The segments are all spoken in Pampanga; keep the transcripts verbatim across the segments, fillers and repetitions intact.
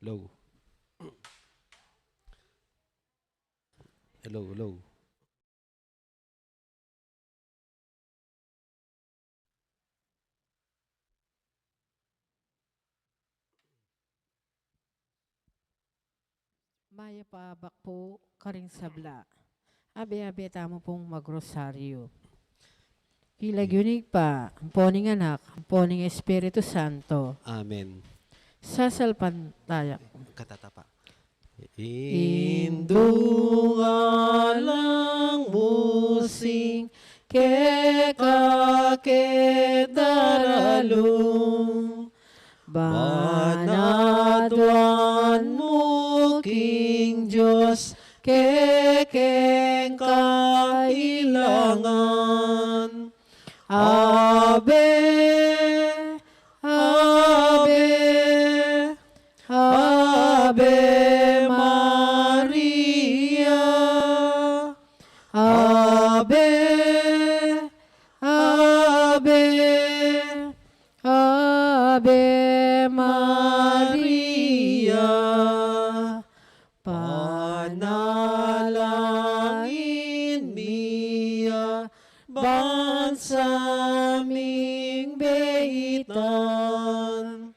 Hello. Hello, hello. Mayap a abak pu karing sabla. Abe-abe tamu pung magrosaryu. King lagyu ning Ibpa, ampo ning Anak, ampo ning Espiritu Santo. Amen. Sasalpantaya. Katatapa. Indung alang mu sing keka ke daralung. Ban aduan mu king Dios kekeng kailangan. Ave, Ave, Ave Maria. Ave, Ave, Ave Maria. Panalangin mi ya ban sa ming beitan.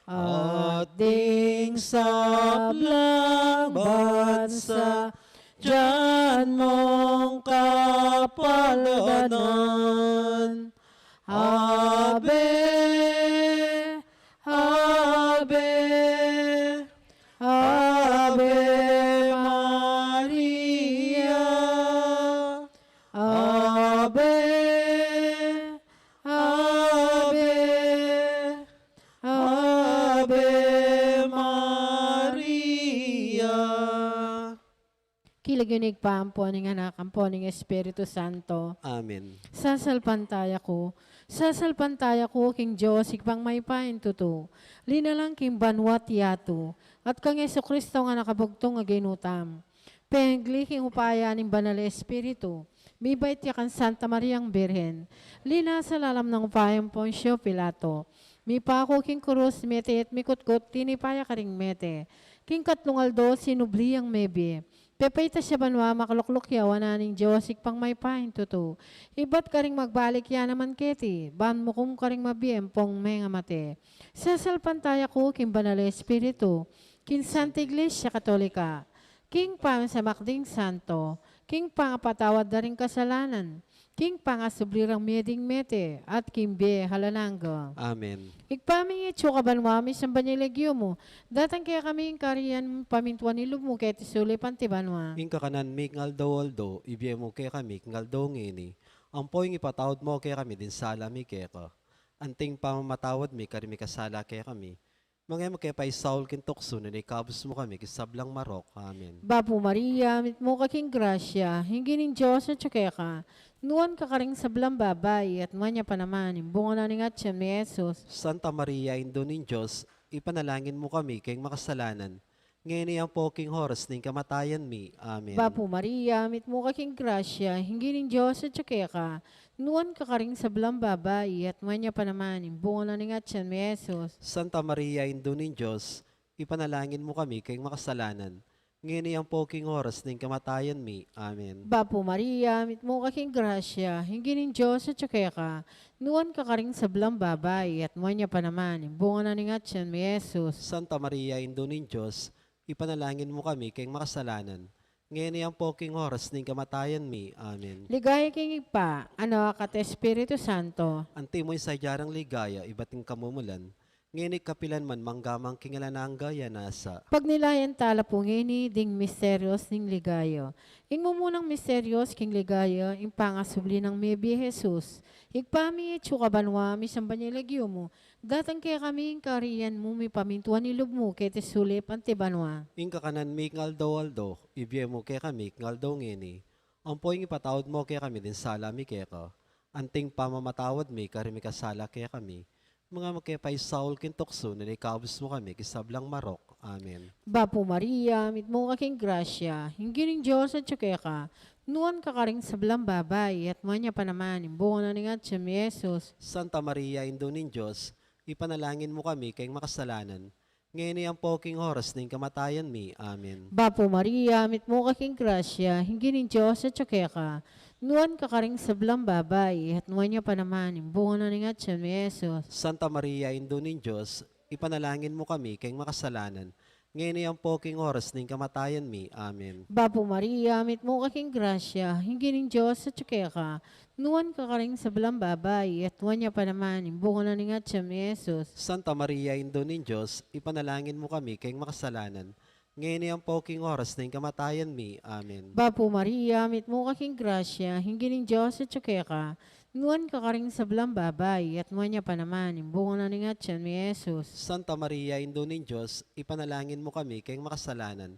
At ding sablang bansa, dinan mong kapaldanan. Ave, Ave, Ave Maria. Ave, Ave, Ave Maria. King lagyu ning Ibpa, ampo ning Anak, ampo ning Espiritu Santo. Amen. Sasalpantaya ku, sasalpantaya ku king Dios, Ibpang mayupayang tutu, linalang king banua't yatu, at kang Jesucristo a Anak a bugtung a Ginu tamu. Pengli king upaya ning Banal a Espiritu, mibait ya kang Santa Mariang Birhen, linasa lalam ning upaya nang Poncio Pilato, mipaku king krus, mete at mikutkut, tinipa ya karing mete, king katlung aldo sinubli yang mebie, pepaitas ya banua, makalukluk ya wanan ning Dios Ibpang mayupayang tutu, ibat karing magbalik ya naman keti, ban mukum karing mabie ampong mengamate. Sasalpantaya ku king Banal a Espiritu, king Santa Iglesia Katolika, king pamisamak ding santo, king pangapatawad da ring kasalanan, king pangasubli rang mie ding mete, at king bie alang angga. Amen. Ibpa mi, atsu ka banua, misamban ya ing lagyu mu, datang kekami ing kayarian mu, pamintuan ing lub mu keti sulip anti banua. Ing kakanan mi king aldo-aldo, ibie mu kekami king aldo ngeni, ampo ing ipatawad mu kekami ding sala mi keka, anti ing pamamatawad mi karing mikasala kekami. Manga e mu ke paisaul king tuksu, nune ikabus mu kami king sablang marok. Amen. Bapu Maria, mitmu ka king grasya, ing Ginung Dios atyu keka, nuan ka karing sablang babai, at nuan ya pa naman ing bunga na ning atyan mu, i Jesus. Santa Maria, Indu ning Dios, ipanalangin mu kami king makasalanan, ngeni ampo king oras ning kamatayan mi. Amen. Bapu Maria, mitmu ka king grasya, ing Ginung Dios atyu keka, nuan ka karing sablang babai, at nuan ya pa naman ing bunga na ning atyan mu, i Jesus. Santa Maria, Indu ning Dios, ipanalangin mu kami king makasalanan, ngeni ampo king oras ning kamatayan mi. Amen. Bapu Maria, mitmu ka king grasya, ing Ginung Dios atyu keka, nuan ka karing sablang babai, at nuan ya pa naman ing bunga na ning atyan mu, i Jesus. Santa Maria, Indu ning Dios, ipanalangin mu kami king makasalanan, ngeni ampo king oras ning kamatayan mi. Amen. Ligaya king Ibpa, Anak, at Espiritu Santo. Anti mu ing sadyang ligaya ibat king kamumulan, ngeni kapilan man, mangga man king alang angga. Amen. Pagnilayan tala pu ngeni ding misterios ning ligaya. Ing mumunang misterios king ligaya, ing pangasubli nang mebie i Jesus. Ibpa mi, atsu ka banua, misamban ya ing lagyu mu, datang kekami ing kayarian mu, mipamintuan ing lub mu keti sulip anti banua. Ing kakanan mi king aldo-aldo, ibie mu kekami king aldo ngeni, ampo ing ipatawad mu kekami ding sala mi keka, anti ing pamamatawad mi karing mikasala kekami. Manga e mu ke paisaul king tuksu, nune ikabus mu kami king sablang marok. Amen. Bapu Maria, mitmu ka king grasya, ing Ginung Dios atyu keka, nuan ka karing sablang babai, at nuan ya pa naman ing bunga na ning atyan mu, i Jesus. Santa Maria, Indu ning Dios, ipanalangin mu kami king makasalanan, Ngeni ampo king oras ning kamatayan mi. Amen. Bapu Maria, mitmu ka king grasya, ing Ginung Dios atyu keka. Nuan ka karing sablang babai, at nuan ya pa naman ing bunga na ning atyan mi, Jesus. Santa Maria, Indu ning Dios, ipanalangin mu kami keng makasalanan, ngeni ampo king oras ning kamatayan mi. Amen. Bapu Maria, mitmu ka king grasya, ing Ginung Dios atyu keka. Nuan ka karing sablang babai, at nuan ya pa naman ing bunga na ning atyan mi, Jesus. Santa Maria, Indu ning Dios, ipanalangin mu kami keng makasalanan, ngeni ampo king oras ning kamatayan mi. Amen. Bapu Maria, mitmu ka king grasya, ing Ginung Dios atyu keka. Nuan ka karing sablang babai, at nuan ya pa naman ing bunga na ning atyan mi, Jesus. Santa Maria, Indu ning Dios, ipanalangin mu kami keng makasalanan,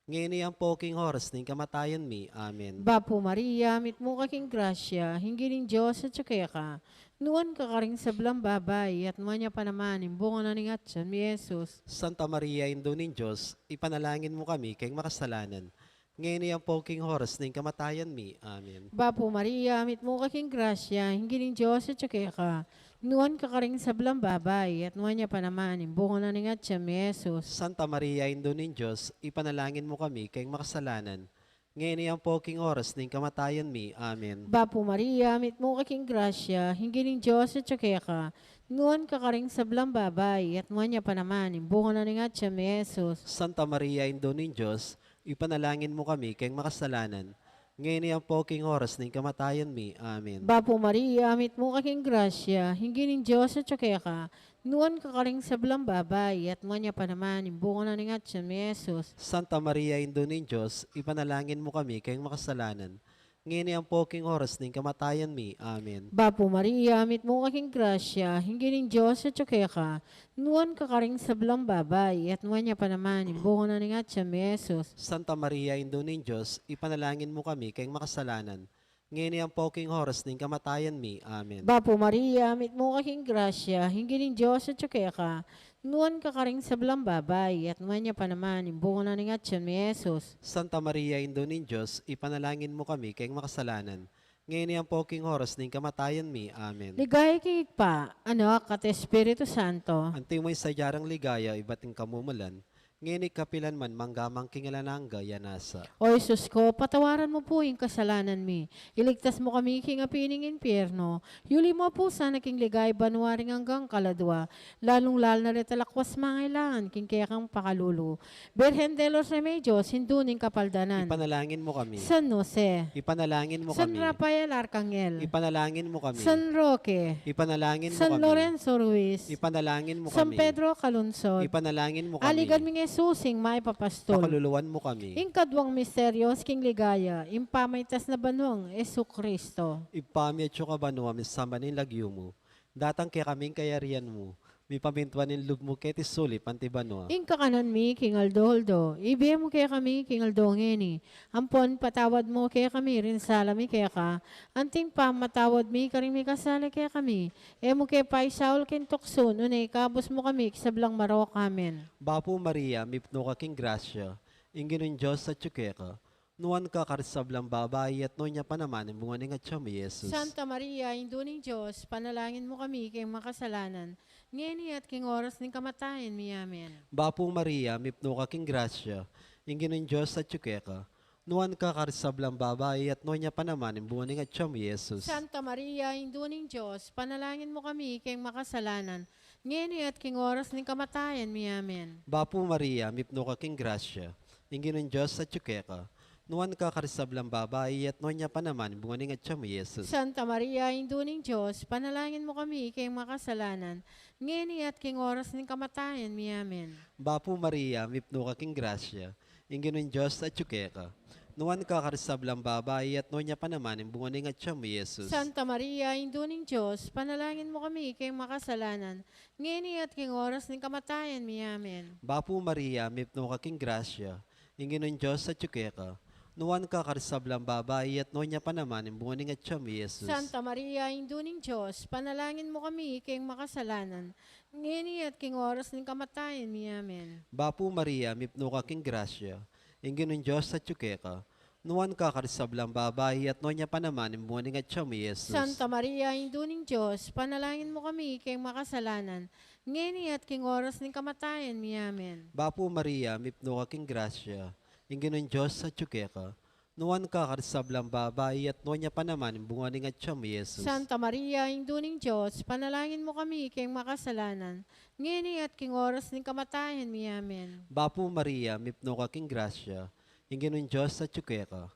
ngeni ampo king oras ning kamatayan mi. Amen. Bapu Maria, mitmu ka king grasya, ing Ginung Dios atyu keka. Nuan ka karing sablang babai, at nuan ya pa naman ing bunga na ning atyan mi, Jesus. Santa Maria, Indu ning Dios, ipanalangin mu kami keng makasalanan, ngeni ampo king oras ning kamatayan mi. Amen. Bapu Maria, mitmu ka king grasya, ing Ginung Dios atyu keka. Nuan ka karing sablang babai, at nuan ya pa naman ing bunga na ning atyan mi, Jesus. Santa Maria, Indu ning Dios, ipanalangin mu kami keng makasalanan, ngeni ampo king oras ning kamatayan mi. Amen. Bapu Maria, mitmu ka king grasya, ing Ginung Dios atyu keka. Nuan ka karing sablang babai, at nuan ya pa naman ing bunga na ning atyan mi, Jesus. Santa Maria, Indu ning Dios, ipanalangin mu kami keng makasalanan, ngeni ampo king oras ning kamatayan mi. Amen. Bapu Maria, mitmu ka king grasya, ing Ginung Dios atyu keka. Nuan ka karing sablang babai, at nuan ya pa naman ing bunga na ning atyan mi, Jesus. Santa Maria, Indu ning Dios, ipanalangin mu kami keng makasalanan, ngeni ampo king oras ning kamatayan mi. Amen. Bapu Maria, mitmu ka king grasya, ing Ginung Dios atyu keka. Nuan ka karing sablang babai, at nuan ya pa naman ing bunga na ning atyan mi, Jesus. Santa Maria, Indu ning Dios, ipanalangin mu kami keng makasalanan, ngeni ampo king oras ning kamatayan mi. Amen. Bapu Maria, mitmu ka king grasya, ing Ginung Dios atyu keka. Nuan ka karing sablang babai, at nuan ya pa naman ing bunga na ning atyan mi, Jesus. Santa Maria, Indu ning Dios, ipanalangin mu kami keng makasalanan, ngeni ampo king oras ning kamatayan mi. Amen. Ligaya king Ibpa, Anak, at Espiritu Santo. Antimo ing sadya rang ligaya ibat king kamumulan, ngeni kapilan man, mangga man king alang angga. Ya nasa. O Jesus ko, patawaran mu pu ing kasalanan mi, iligtas mu kami king api ning impyerno, yuli mu pu sana king ligaya banua ring anggang kaladua, lalung-lalu na retang lakwas mangailangan king kekang pakalulu. Birhen de los Remedios, Indu ning Kapaldanan. Ipanalangin mu kami. San Jose. Ipanalangin mu kami. San Rafael Arcangel. Ipanalangin mu kami. San Roque. Ipanalangin mu kami. San Lorenzo Ruiz. Ipanalangin mu kami. San Pedro Calungsod. Ipanalangin mu kami. Aligan mi nang Jesus, ing mayap a pastul. Pakaluluan mu kami. Ing kaduang misteryos king ligaya, ing pamaitas na banuang Jesucristo. Ibpa mi atsu ka banua, misamban ya ing lagyu mu. Datang kekami ing kayarian mu, mipamintuan ing lub mu keti sulip anti banua. Ing kakanan mi king aldo-aldo, ibie mu kekami king aldo ngeni, ampon ipatawad mu kekami ring sala mi keka, anti ing pamamatawad mi karing mikasala kekami, e mu ke paisaul king tuksu, nune ikabus mu kami king sablang marok. Amen. Bapu Maria, mipnu ka king grasya, ing Ginung Dios atyu keka, nuan ka karing sablang babai, at nuan ya pa naman ing bunga ning atyan mu, Jesus. Santa Maria, Indu ning Dios, ipanalangin mu kami king makasalanan, ngeni at king oras ning kamatayan mi. Amen. Bapu Maria, mipnu ka king grasya, ing Ginung Dios atyu keka, nuan ka karing sablang babai, at nuan ya pa naman ing bunga ning atyan mu, Jesus. Santa Maria, Indu ning Dios, ipanalangin mu kami king makasalanan, ngeni at king oras ning kamatayan mi. Amen. Bapu Maria, mipnu ka king grasya, ing Ginung Dios atyu keka, nuan ka karing sablang babai, at nuan ya pa naman ing bunga ning atyan mu, Jesus. Santa Maria, Indu ning Dios, ipanalangin mu kami king makasalanan, ngeni at king oras ning kamatayan mi. Amen. Bapu Maria, mipnu ka king grasya, ing Ginung Dios atyu keka, nuan ka karing sablang babai, at nuan ya pa naman ing bunga ning atyan mu, Jesus. Santa Maria, Indu ning Dios, ipanalangin mu kami king makasalanan, ngeni at king oras ning kamatayan mi. Amen. Bapu Maria, mipnu ka king grasya, ing Ginung Dios atyu keka, nuan ka karing sablang babai, at nuan ya pa naman ing bunga ning atyan mu, Jesus. Santa Maria, Indu ning Dios, ipanalangin mu kami king makasalanan, ngeni at king oras ning kamatayan mi. Amen. Bapu Maria, mipnu ka king grasya, ing Ginung Dios atyu keka, nuan ka karing sablang babai, at nuan ya pa naman ing bunga ning atyan mu, Jesus. Santa Maria, Indu ning Dios, ipanalangin mu kami king makasalanan, ngeni at king oras ning kamatayan mi. Amen. Bapu Maria, mipnu ka king grasya, ing Ginung Dios atyu keka. Nuan ka karing sablang babai, at nuan ya pa naman ing bunga ning atyan mu, Jesus. Santa Maria, Indu ning Dios, ipanalangin mu kami king makasalanan, ngeni at king oras ning kamatayan mi. Amen. Bapu Maria, mipnu ka king grasya, ing Ginung Dios atyu keka.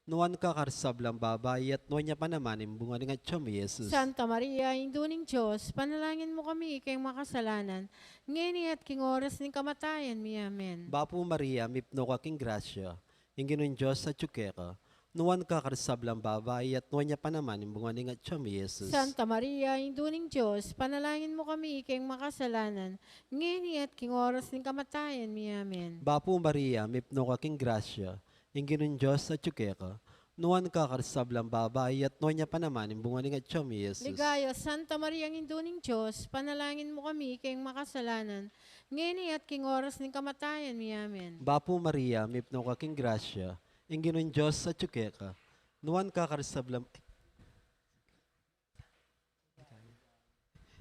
Nuan ka karing sablang babai, at nuan ya pa naman ing bunga ning atyan mu, Jesus. Santa Maria, Indu ning Dios, ipanalangin mu kami king makasalanan, ngeni at king oras ning kamatayan mi. Amen. Bapu Maria, mipnu ka king grasya, ing Ginung Dios atyu keka. Nuan ka karing sablang babai, at nuan ya pa naman ing bunga ning atyan mu, Jesus. Santa Maria, Indu ning Dios, ipanalangin mu kami king makasalanan, ngeni at king oras ning kamatayan mi. Amen. Bapu Maria, mipnu ka king grasya, ing Ginung Dios atyu keka. Nuan ka karing sablang babai, at nuan ya pa naman ing bunga ning atyan mu, Jesus. Ligaya, Santa Maria, Indu ning Dios, ipanalangin mu kami king makasalanan, ngeni at king oras ning kamatayan mi. Amen. Bapu Maria, mipnu ka king grasya, ing Ginung Dios atyu keka. Nuan ka karing sablang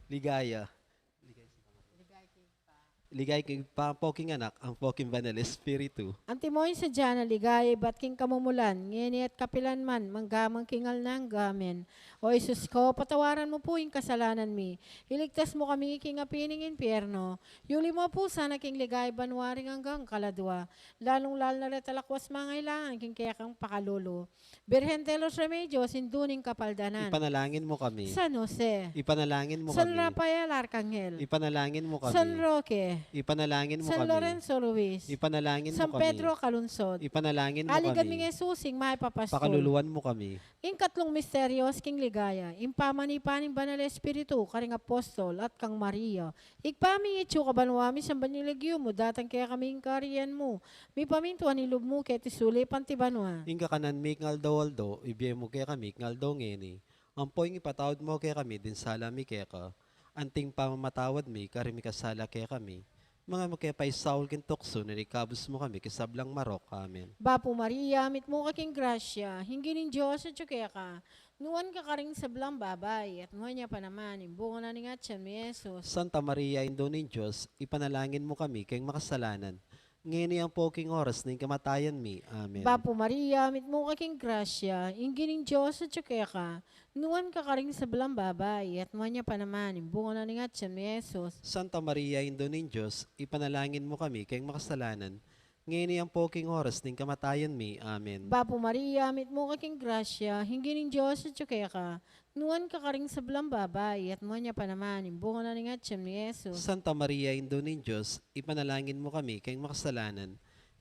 Ligaya. Ligaya king Ibpa, ampo king Anak, ampo king Banal Espiritu. Antimo ing sadya nang ligaya ibat king kamumulan, ngeni at kapilan man, mangga man king alang angga. Amen. O Jesus ko, patawaran mu pu ing kasalanan mi, iligtas mu kami king api ning impyerno, yuli mu pu sana king ligaya banua ring anggang kaladua, lalung-lalu na retang lakwas mangailangan king kekang pakalulu. Birhen de los Remedios, Indu ning Kapaldanan. Ipanalangin mu kami. San Jose. Ipanalangin mu kami. San Rafael Arcangel. Ipanalangin mu kami. San Roque. Ipanalangin mu kami. San Lorenzo Ruiz. Ipanalangin mu kami. San Pedro Calungsod. Ipanalangin mu kami. Aliguan ming Jesus, ing mayap a pastul. Pakaluluan mu kami. Ing katlung misteryos king ligaya, ing pamanipa ning Banal Espiritu karing apostol at kang Maria. Ibpa mi, atsu ka banua, misamban ya ing lagyu mu, datang kekami ing kayarian mu, mipamintuan ing lub mu keti sulip anti banua. Ing kakanan mi king aldo-aldo, ibie mu kekami king aldo ngeni. Ampo ing ipatawad mu kekami ding sala mi keka, anti ing pamamatawad mi karing mikasala kekami. Manga e mu ke paisaul king tuksu, nune ikabus mu kami king sablang marok. Amen. Bapu Maria, mitmu ka king grasya, ing Ginung Dios atyu keka. Nuan ka karing sablang babai, at nuan ya pa naman ing bunga na ning atyan mu, i Jesus. Santa Maria, Indu ning Dios, ipanalangin mu kami keng makasalanan, ngeni ampo king oras ning kamatayan mi. Amen. Bapu Maria, mitmu ka king grasya, ing Ginung Dios atyu keka. Nuan ka karing sablang babai, at nuan ya pa naman ing bunga na ning atyan mu, i Jesus. Santa Maria, Indu ning Dios, ipanalangin mu kami keng makasalanan, ngeni ampo king oras ning kamatayan mi. Amen. Bapu Maria, mitmu ka king grasya, ing Ginung Dios atyu keka. Nuan ka karing sablang babai, at nuan ya pa naman ing bunga na ning atyan mu, i Jesus. Santa Maria, Indu ning Dios, ipanalangin mu kami keng makasalanan,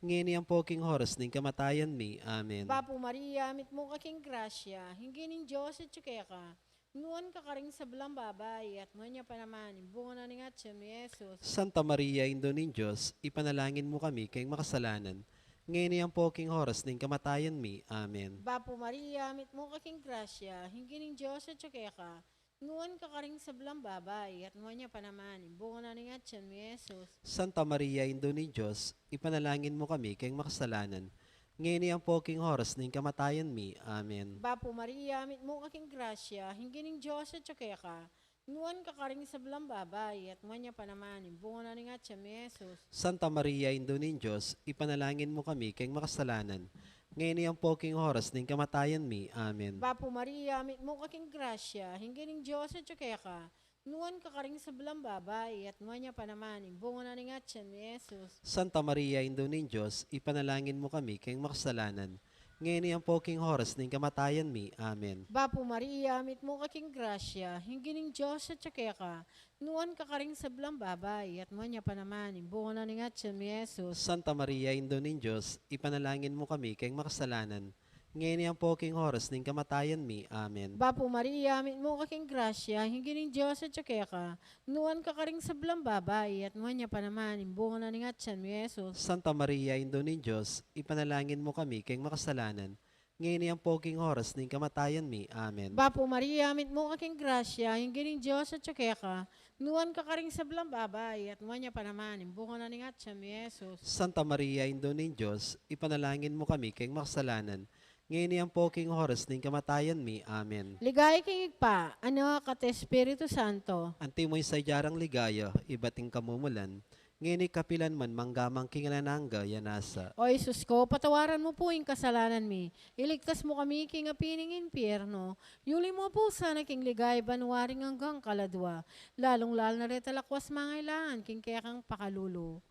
ngeni ampo king oras ning kamatayan mi. Amen. Bapu Maria, mitmu ka king grasya, ing Ginung Dios atyu keka. Nuan ka karing sablang babai, at nuan ya pa naman ing bunga na ning atyan mu, i Jesus. Santa Maria, Indu ning Dios, ipanalangin mu kami keng makasalanan, ngeni ampo king oras ning kamatayan mi. Amen. Bapu Maria, mitmu ka king grasya, ing Ginung Dios atyu keka. Nuan ka karing sablang babai, at nuan ya pa naman ing bunga na ning atyan mu, i Jesus. Santa Maria, Indu ning Dios, ipanalangin mu kami keng makasalanan, ngeni ampo king oras ning kamatayan mi. Amen. Bapu Maria, mitmu ka king grasya, ing Ginung Dios atyu keka. Nuan ka karing sablang babai, at nuan ya pa naman ing bunga na ning atyan mu, i Jesus. Santa Maria, Indu ning Dios, ipanalangin mu kami keng makasalanan, ngeni ampo king oras ning kamatayan mi. Amen. Bapu Maria, mitmu ka king grasya, ing Ginung Dios atyu keka. Nuan ka karing sablang babai, at nuan ya pa naman ing bunga na ning atyan mu, i Jesus. Santa Maria, Indu ning Dios, ipanalangin mu kami keng makasalanan, ngeni ampo king oras ning kamatayan mi. Amen. Bapu Maria, mitmu ka king grasya, ing Ginung Dios atyu keka. Nuan ka karing sablang babai, at nuan ya pa naman ing bunga na ning atyan mu, i Jesus. Santa Maria, Indu ning Dios, ipanalangin mu kami keng makasalanan, ngeni ampo king oras ning kamatayan mi. Amen. Bapu Maria, mitmu ka king grasya, ing Ginung Dios atyu keka. Nuan ka karing sablang babai, at nuan ya pa naman ing bunga na ning atyan mu, i Jesus. Santa Maria, Indu ning Dios, ipanalangin mu kami keng makasalanan, ngeni ampo king oras ning kamatayan mi. Amen. Bapu Maria, mitmu ka king grasya, ing Ginung Dios atyu keka. Nuan ka karing sablang babai, at nuan ya pa naman ing bunga na ning atyan mu, i Jesus. Santa Maria, Indu ning Dios, ipanalangin mu kami keng makasalanan, Ngeni ampo king oras ning kamatayan mi. Amen. Ligaya king Ibpa, Anak, at Espiritu Santo. Antimo ing sadya rang ligaya, ibat king kamumulan, ngeni kapilan man, mangga man king alang angga, ya nasa. O Jesus ko, patawaran mu pu ing kasalanan mi, iligtas mu kami king api ning impyerno, yuli mu pu sana king ligaya banua ring anggang kaladua, lalung-lalu na reta lakwas mangailangan king kekang pakalulu.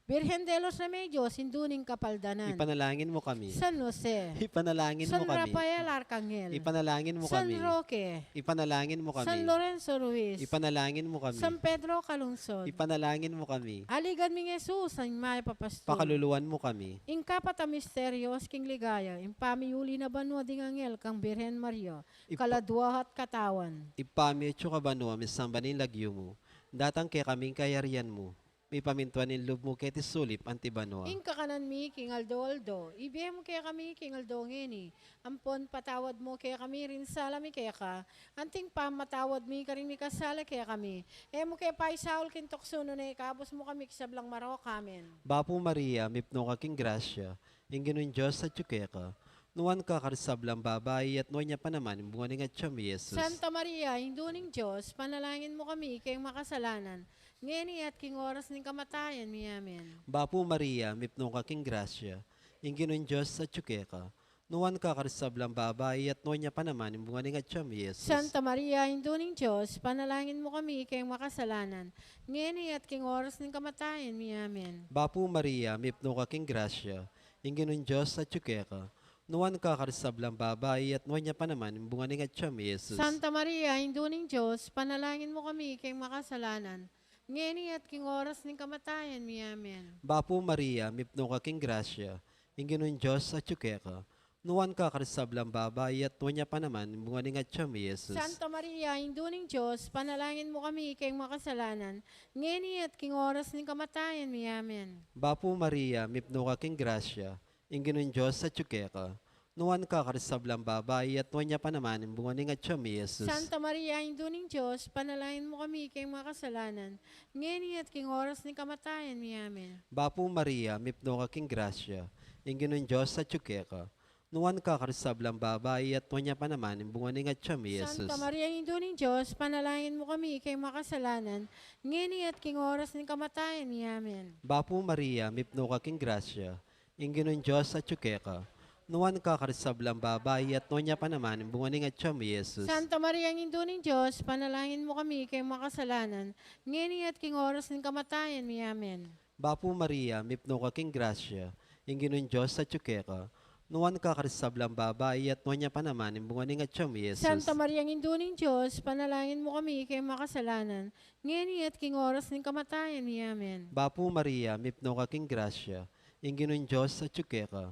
Birhen de los Remedios, Indu ning Kapaldanan. Ipanalangin mu kami. San Jose. Ipanalangin mu kami. San Rafael Arcangel. Ipanalangin mu kami. San Roque. Ipanalangin mu kami. San Lorenzo Ruiz. Ipanalangin mu kami. San Pedro Calungsod. Ipanalangin mu kami. Aligan ming Jesus, ing mayap a pastul. Pakaluluan mu kami. Ing kapat a misteryos king ligaya, ing pamiyuli na banua ding anghel kang Birhen Maria, Ipa- kaladua at katawan. Ibpa mi, atsu ka banua, misamban ing lagyu mu. Datang kekami ing kayarian mu. Mipamintuan ing lub mu keti sulip anti banua. Ing kakanan mi king aldo-aldo, ibie mu kekami king aldo ngeni. Ampon patawad mu kekami ring sala mi keka, anting pamamatawad mi karing mikasala kekami. E mu ke paisaul king tuksu, nune ikabus mu kami king sablang marok. Amen. Bapu Maria, mipnu ka king grasya, ing Ginung Dios atyu keka. Nuan ka karing sablang babai, at nuan ya pa naman ing bunga ning atyan mu, Jesus. Santa Maria, Indu ning Dios, panalangin mu kami king makasalanan, ngeni at king oras ning kamatayan mi. Amen. Bapu Maria, mipnu ka king grasya, ing Ginung Dios atyu keka. Nuan ka karing sablang babai, at nuan ya pa naman ing bunga ning atyan mu, Jesus. Santa Maria, Indu ning Dios, panalangin mu kami king makasalanan, ngeni at king oras ning kamatayan mi. Amen. Bapu Maria, mipnu ka king grasya, ing Ginung Dios atyu keka. Nuan ka karing sablang babai, at nuan ya pa naman ing bunga ning atyan mu, Jesus. Santa Maria, Indu ning Dios, panalangin mu kami king makasalanan, ngeni at king oras ning kamatayan mi. Amen. Bapu Maria, mipnu ka king grasya, ing Ginung Dios atyu keka. Nuan ka karing sablang babai, at nuan ya pa naman ing bunga ning atyan mu, Jesus. Santa Maria, Indu ning Dios, panalangin mu kami king makasalanan, ngeni at king oras ning kamatayan mi. Amen. Bapu Maria, mipnu ka king grasya, ing Ginung Dios atyu keka. Nuan ka karing sablang babai, at nuan ya pa naman ing bunga ning atyan mu, Jesus. Santa Maria, Indu ning Dios, panalangin mu kami king makasalanan, ngeni at king oras ning kamatayan mi. Amen. Bapu Maria, mipnu ka king grasya, ing Ginung Dios atyu keka. Nuan ka karing sablang babai, at nuan ya pa naman ing bunga ning atyan mu, Jesus. Santa Maria, Indu ning Dios, panalangin mu kami king makasalanan, ngeni at king oras ning kamatayan mi. Amen. Bapu Maria, mipnu ka king grasya, ing Ginung Dios atyu keka. Nuan ka karing sablang babai, at nuan ya pa naman ing bunga ning atyan mu, Jesus. Santa Maria, Indu ning Dios, panalangin mu kami king makasalanan, ngeni at king oras ning kamatayan mi. Amen. Bapu Maria, mipnu ka king grasya, ing Ginung Dios atyu keka. Nuan ka karing sablang babai, at nuan ya pa naman ing bunga ning atyan mu, Jesus. Santa Maria, Indu ning Dios, panalangin mu kami king makasalanan, ngeni at king oras ning kamatayan mi. Amen. Bapu Maria, mipnu ka king grasya, ing Ginung Dios atyu keka.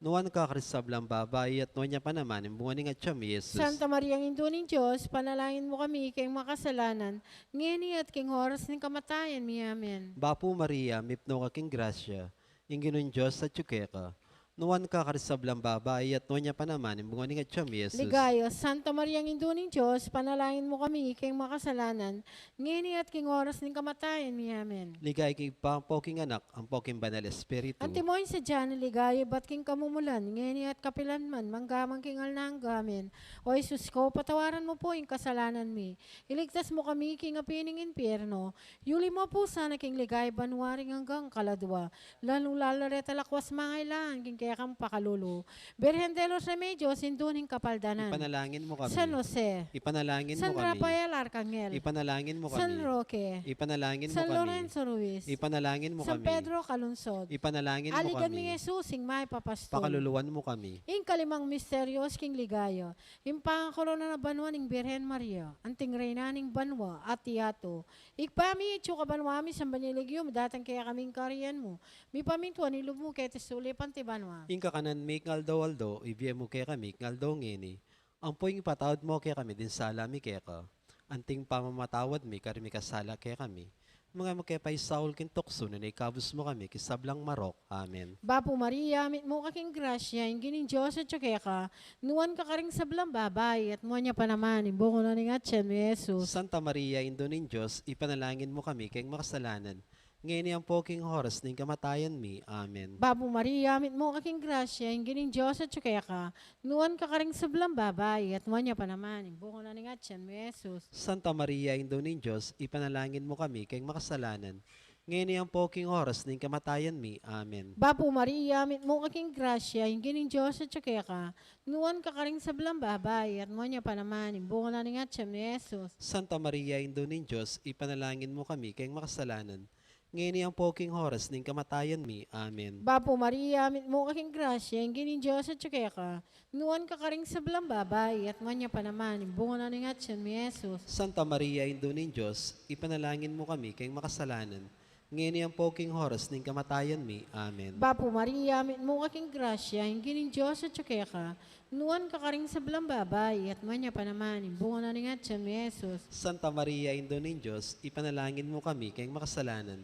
Nuan ka karing sablang babai, at nuan ya pa naman ing bunga ning atyan mu, Jesus. Santa Maria, Indu ning Dios, panalangin mu kami king makasalanan, ngeni at king oras ning kamatayan mi. Amen. Bapu Maria, mipnu ka king grasya, ing Ginung Dios atyu keka. Nuan ka karing sablang babai, at nuan ya pa naman ing bunga ning atyan mu, Jesus. Ligaya, Santa Maria, Indu ning Dios, panalangin mu kami king makasalanan, ngeni at king oras ning kamatayan mi. Amen. Ligaya king Ibpa, ampo king Anak, ampo king Banal Espiritu. Antimo ing sadya ning ligaya ibat king kamumulan, ngeni at kapilan man, mangga man king alang angga. Amen. O Jesus ko, patawaran mu pu ing kasalanan mi, iligtas mu kami king api ning impyerno, yuli mu pu sana king ligaya banua ring anggang kaladua, lalung-lalu na reta lakwas mangailangan king kekang pakalulu. Birhen de los Remedios, Indu ning Kapaldanan. Ipanalangin mu kami. San Jose. Ipanalangin mu kami. San Rafael Arcangel. Ipanalangin mu kami. San Roque. Ipanalangin mu kami. San Lorenzo Ruiz. Ipanalangin mu kami. San Pedro Calungsod. Ipanalangin mu kami. Aligan ming Jesus, ing mayap a pastul. Pakaluluan mu kami. Ing kalimang misteryos king ligaya, ing pangakorona na banua ning Birhen Maria, anting Reyna ning banua at yatu. Ibpa mi, atsu ka banua, misamban ya ing lagyu mu, datang kekami ing kayarian mu, mipamintuan ing lub mu keti sulip anti banua. Ing kakanan mi king aldo-aldo, ibie mu kekami king aldo ngeni. Ampo ing ipatawad mu kekami ding sala mi keka, anting pamamatawad mi karing mikasala kekami. Manga e mu ke paisaul king tuksu, nune ikabus mu kami king sablang marok. Amen. Bapu Maria, mitmu ka king grasya, ing Ginung Dios atyu keka, nuan ka karing sablang babai, at nuan ya pa naman ing bunga na ning atyan mu, Jesus. Santa Maria, Indu ning Dios, ipanalangin mu kami keng makasalanan, ngeni ampo king oras ning kamatayan mi. Amen. Bapu Maria, mitmu ka king grasya, ing Ginung Dios atyu keka, nuan ka karing sablang babai, at nuan ya pa naman ing bunga na ning atyan mu, Jesus. Santa Maria, Indu ning Dios, ipanalangin mu kami keng makasalanan, ngeni ampo king oras ning kamatayan mi. Amen. Bapu Maria, mitmu ka king grasya, ing Ginung Dios atyu keka, nuan ka karing sablang babai, at nuan ya pa naman ing bunga na ning atyan mu, Jesus. Santa Maria, Indu ning Dios, ipanalangin mu kami keng makasalanan, ngeni ampo king oras ning kamatayan mi. Amen. Bapu Maria, mitmu ka king grasya, ing Ginung Dios atyu keka, nuan ka karing sablang babai, at nuan ya pa naman ing bunga na ning atyan mu, Jesus. Santa Maria, Indu ning Dios, ipanalangin mu kami keng makasalanan, ngeni ampo king oras ning kamatayan mi. Amen. Bapu Maria, mitmu ka king grasya, ing Ginung Dios atyu keka, nuan ka karing sablang babai, at nuan ya pa naman ing bunga na ning atyan mu, Jesus. Santa Maria, Indu ning Dios, ipanalangin mu kami keng makasalanan,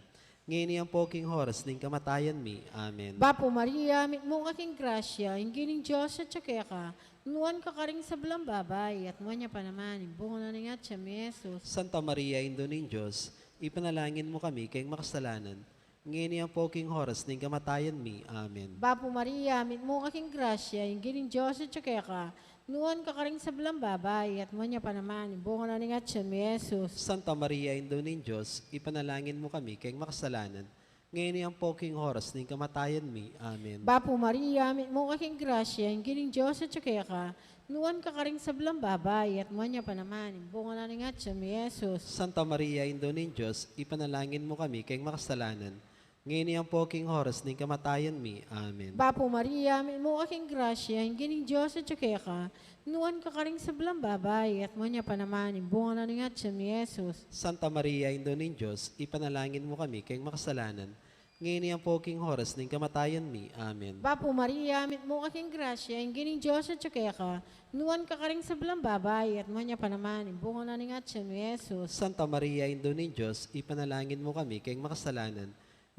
ngeni ampo king oras ning kamatayan mi. Amen. Bapu Maria, mitmu ka king grasya, ing Ginung Dios atyu keka, nuan ka karing sablang babai, at nuan ya pa naman ing bunga na ning atyan mu, Jesus. Santa Maria, Indu ning Dios, ipanalangin mu kami keng makasalanan, ngeni ampo king oras ning kamatayan mi. Amen. Bapu Maria, mitmu ka king grasya, ing Ginung Dios atyu keka, nuan ka karing sablang babai, at nuan ya pa naman ing bunga na ning atyan mu, Jesus. Santa Maria, Indu ning Dios, ipanalangin mu kami keng makasalanan, ngeni ampo king oras ning kamatayan mi. Amen. Bapu Maria, mitmu ka king grasya, ing Ginung Dios atyu keka, nuan ka karing sablang babai, at nuan ya pa naman ing bunga na ning atyan mu, Jesus. Santa Maria, Indu ning Dios, ipanalangin mu kami keng makasalanan, ngeni ampo king oras ning kamatayan mi. Amen. Bapu Maria, mitmu ka king grasya, ing Ginung Dios atyu keka, nuan ka karing sablang babai, at nuan ya pa naman ing bunga na ning atyan mu, Jesus. Santa Maria, Indu ning Dios, ipanalangin mu kami keng makasalanan, ngeni ampo king oras ning kamatayan mi. Amen. Bapu Maria, mitmu ka king grasya, ing Ginung Dios atyu keka, nuan ka karing sablang babai, at nuan ya pa naman ing bunga na ning atyan mu, Jesus. Santa Maria, Indu ning Dios, ipanalangin mu kami keng makasalanan,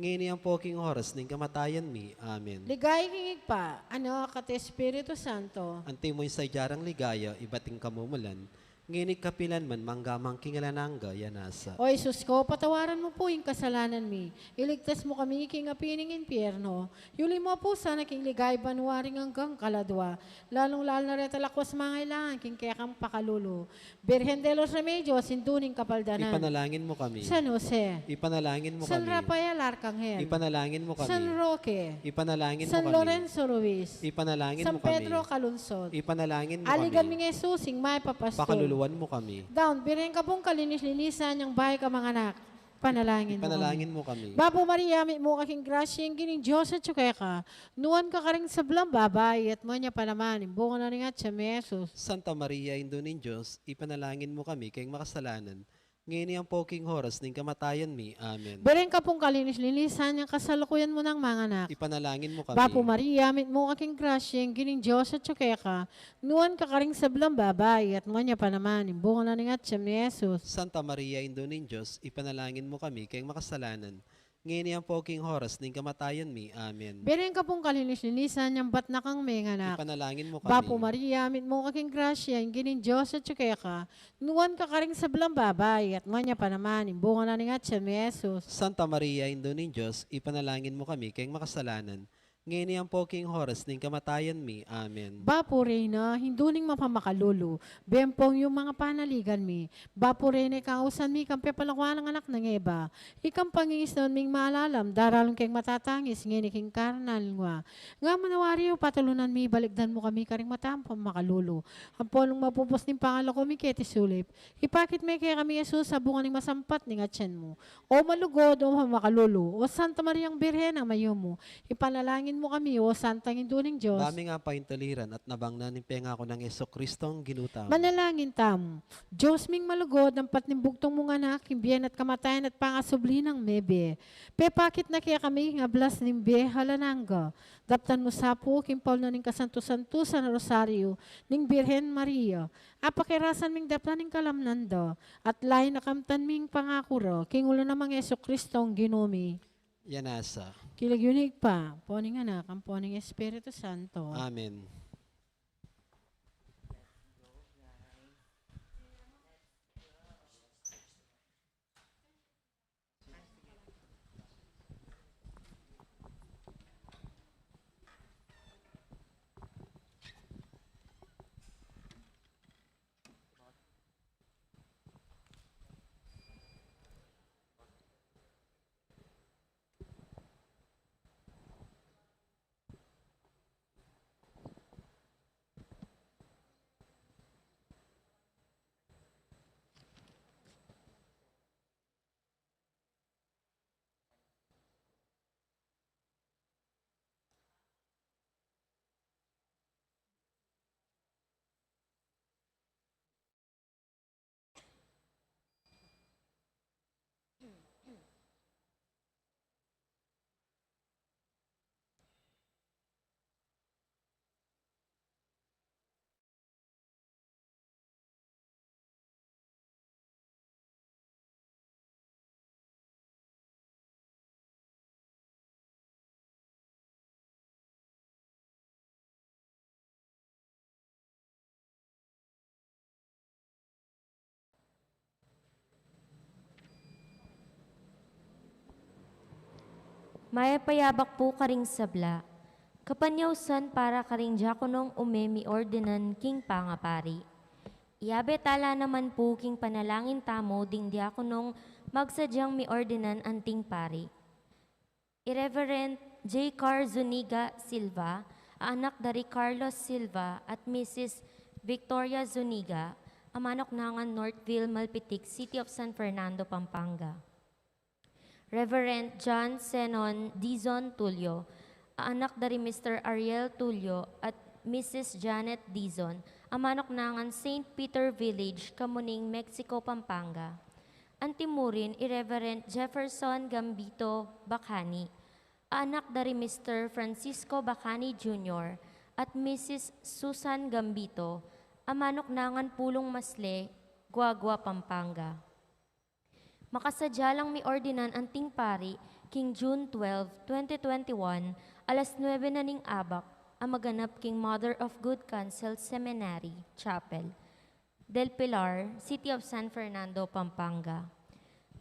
ngeni ampo king oras ning kamatayan mi. Amen. Ligaya king Ibpa, Anak, at Espiritu Santo. Antimo ing sadya rang ligaya ibat king kamumulan, ngeni at kapilan man, mangga man king alang angga. Ya nasa. O Jesus ko, patawaran mu pu ing kasalanan mi, iligtas mu kami king api ning impyerno, yuli mu pu sana king ligaya banua ring anggang kaladua, lalung-lalu na reta lakwas mangailangan king kekang pakalulu. Birhen de los Remedios, Indu ning Kapaldanan. Ipanalangin mu kami. San Jose. Ipanalangin mu kami. San Rafael Arcangel. Ipanalangin mu kami. San Roque. Ipanalangin mu kami. San Lorenzo Ruiz. Ipanalangin mu kami. San Pedro Calungsod. Ipanalangin mu kami. Aligan ming Jesus, ing mayap a pastul. Pakaluluan mu kami. Daun, Birhen ka pung kalinis-linisan yang bayu kang manganak. Panalangin mu kami. Ipanalangin mu kami. Bapu Maria, mitmu ka king grasya, ing Ginung Dios atyu keka, nuan ka karing sablang babai, at nuan ya pa naman ing bunga na ning atyan mu, Jesus. Santa Maria, Indu ning Dios, ipanalangin mu kami keng makasalanan, ngeni ampo king oras ning kamatayan mi. Amen. Birhen ka pung kalinis-linisan yang kasalukuyan mu nang manganak. Ipanalangin mu kami. Bapu Maria, mitmu ka king grasya, ing Ginung Dios atyu keka, nuan ka karing sablang babai, at nuan ya pa naman ing bunga na ning atyan mu, Jesus. Santa Maria, Indu ning Dios, ipanalangin mu kami keng makasalanan, ngeni ampo king oras ning kamatayan mi. Amen. Birhen ka pung kalinis-linisan yang bat na kang menganak. Ipanalangin mu kami. Bapu Maria, mitmu ka king grasya, ing Ginung Dios atyu keka, nuan ka karing sablang babai, at nuan ya pa naman ing bunga na ning atyan mu, Jesus. Santa Maria, Indu ning Dios, ipanalangin mu kami keng makasalanan, ngeni ampo king oras ning kamatayan mi. Amen. Bapu Reyna, Indu ning mapamakalulu, bempong yung mga panaligan mi. Bapu Reyna, ikang ausan mi kang pepalakuan nang anak nang Eva, ikang pangingisnaun ming malalam, daralung keng matatangis, ngeni king karnal ngwa. Nga manawari, o patulunan mi, balikdan mu kami karing mata mapamakalulu, ampo nung mapupus ning pangalako mi keti sulip, ipakit me kekami i Jesus a bunga ning masampat ning atyan mu. O malugud, o mapamakalulu, o Santa Mariang Birhen a mayumu, ipanalangin mu kami, o Santang Indu ning Dios. Ba ming apaintaliran at nabang na ning pengaku nang Jesucristong Ginu tamu. Manalangin tamu. Dios ming malugud, ampat ning bugtung mung Anak, king bie na at kamatayan at pangasubli nang mebie, pepakit na kekami king ablas ning bie alang angga. Daptan mu sa pu king paul na ning kasantu-santusan a Rosario ning Birhen Maria, apakirasan ming daptan ing kalamnan da, at lain a kamtan ming pangaku ra, king ulu na nang Jesucristong Ginu mi. Ya nasa. King lagyu ning Ibpa, ampo ning Anak, ampo ning Espiritu Santo. Amen. Mayap a yabak pu karing sabla. Kapanyausan para karing diakonong ume miordinan king pangapari. Iyabe tala naman pu king panalangin tamu ding diakonong magsadyang miordinan anting pari. I Reverend J Car Zuniga Silva, a anak da ri Carlos Silva at Missus Victoria Zuniga, a manuknangan Northville, Malpitic, City of San Fernando, Pampanga. Reverend John Zenon Dizon Tulio, a anak da ri Mister Ariel Tulio at Missus Janet Dizon, a manuknangan Saint Peter Village, Camuning, Mexico, Pampanga. Antimurin i Reverend Jefferson Gambito Bacani, a anak da ri Mister Francisco Bacani Junior at Missus Susan Gambito, a manuknangan Pulong Masle, Guagua, Pampanga. Makasadya lang miordinan anting pari king June twelve, twenty twenty-one, alas nuebe na ning abak, a maganap king Mother of Good Counsel Seminary Chapel, Del Pilar, City of San Fernando, Pampanga.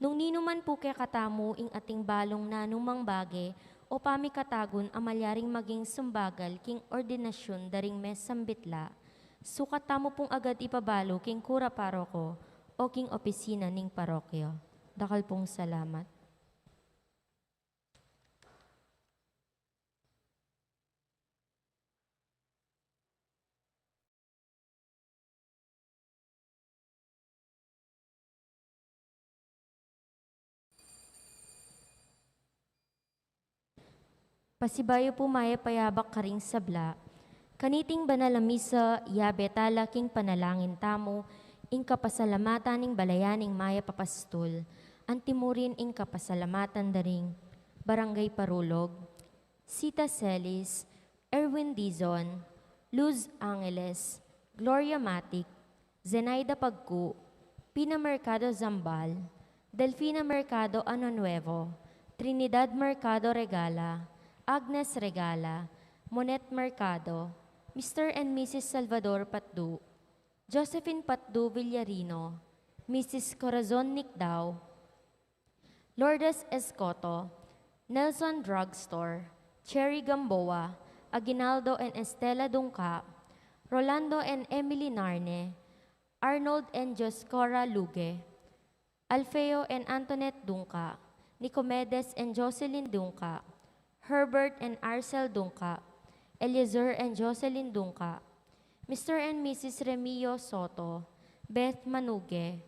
Nung ninu man pu kekatamu ing ating balung nanumang bage o pamikatagun a malyaring maging sumbagal king ordinasyun da ring mesambitla, sukat tamu pung agad ipabalu king kura paroko o king opisina ning parokya. Dakal pung salamat. Pasibayu pu mayap a yabak karing sabla. Kaniting banal a misa, iyabe tala king panalangin tamu ing kapasalamatan ning balayan ning mayap a pastul, antimurin ing kapasalamatan da ring Barangay Parulog, Sita Celis, Erwin Dizon, Luz Angeles, Gloria Matic, Zenaida Pagcu, Pina Mercado Zambal, Delfina Mercado Ano Nuevo, Trinidad Mercado Regala, Agnes Regala, Monet Mercado, Mister and Missus Salvador Patdu, Josephine Patdu Villarino, Missus Corazon Nicdao, Lourdes Escoto, Nelson Drugstore, Cherry Gamboa, Aguinaldo and Estela Dungca, Rolando and Emily Narne, Arnold and Dioscora Luge, Alfeo and Antoinette Dungca, Nicomedes and Jocelyn Dungca, Herbert and Arcel Dungca, Eliezer and Jocelyn Dungca, Mister and Missus Remio Soto, Beth Manuge,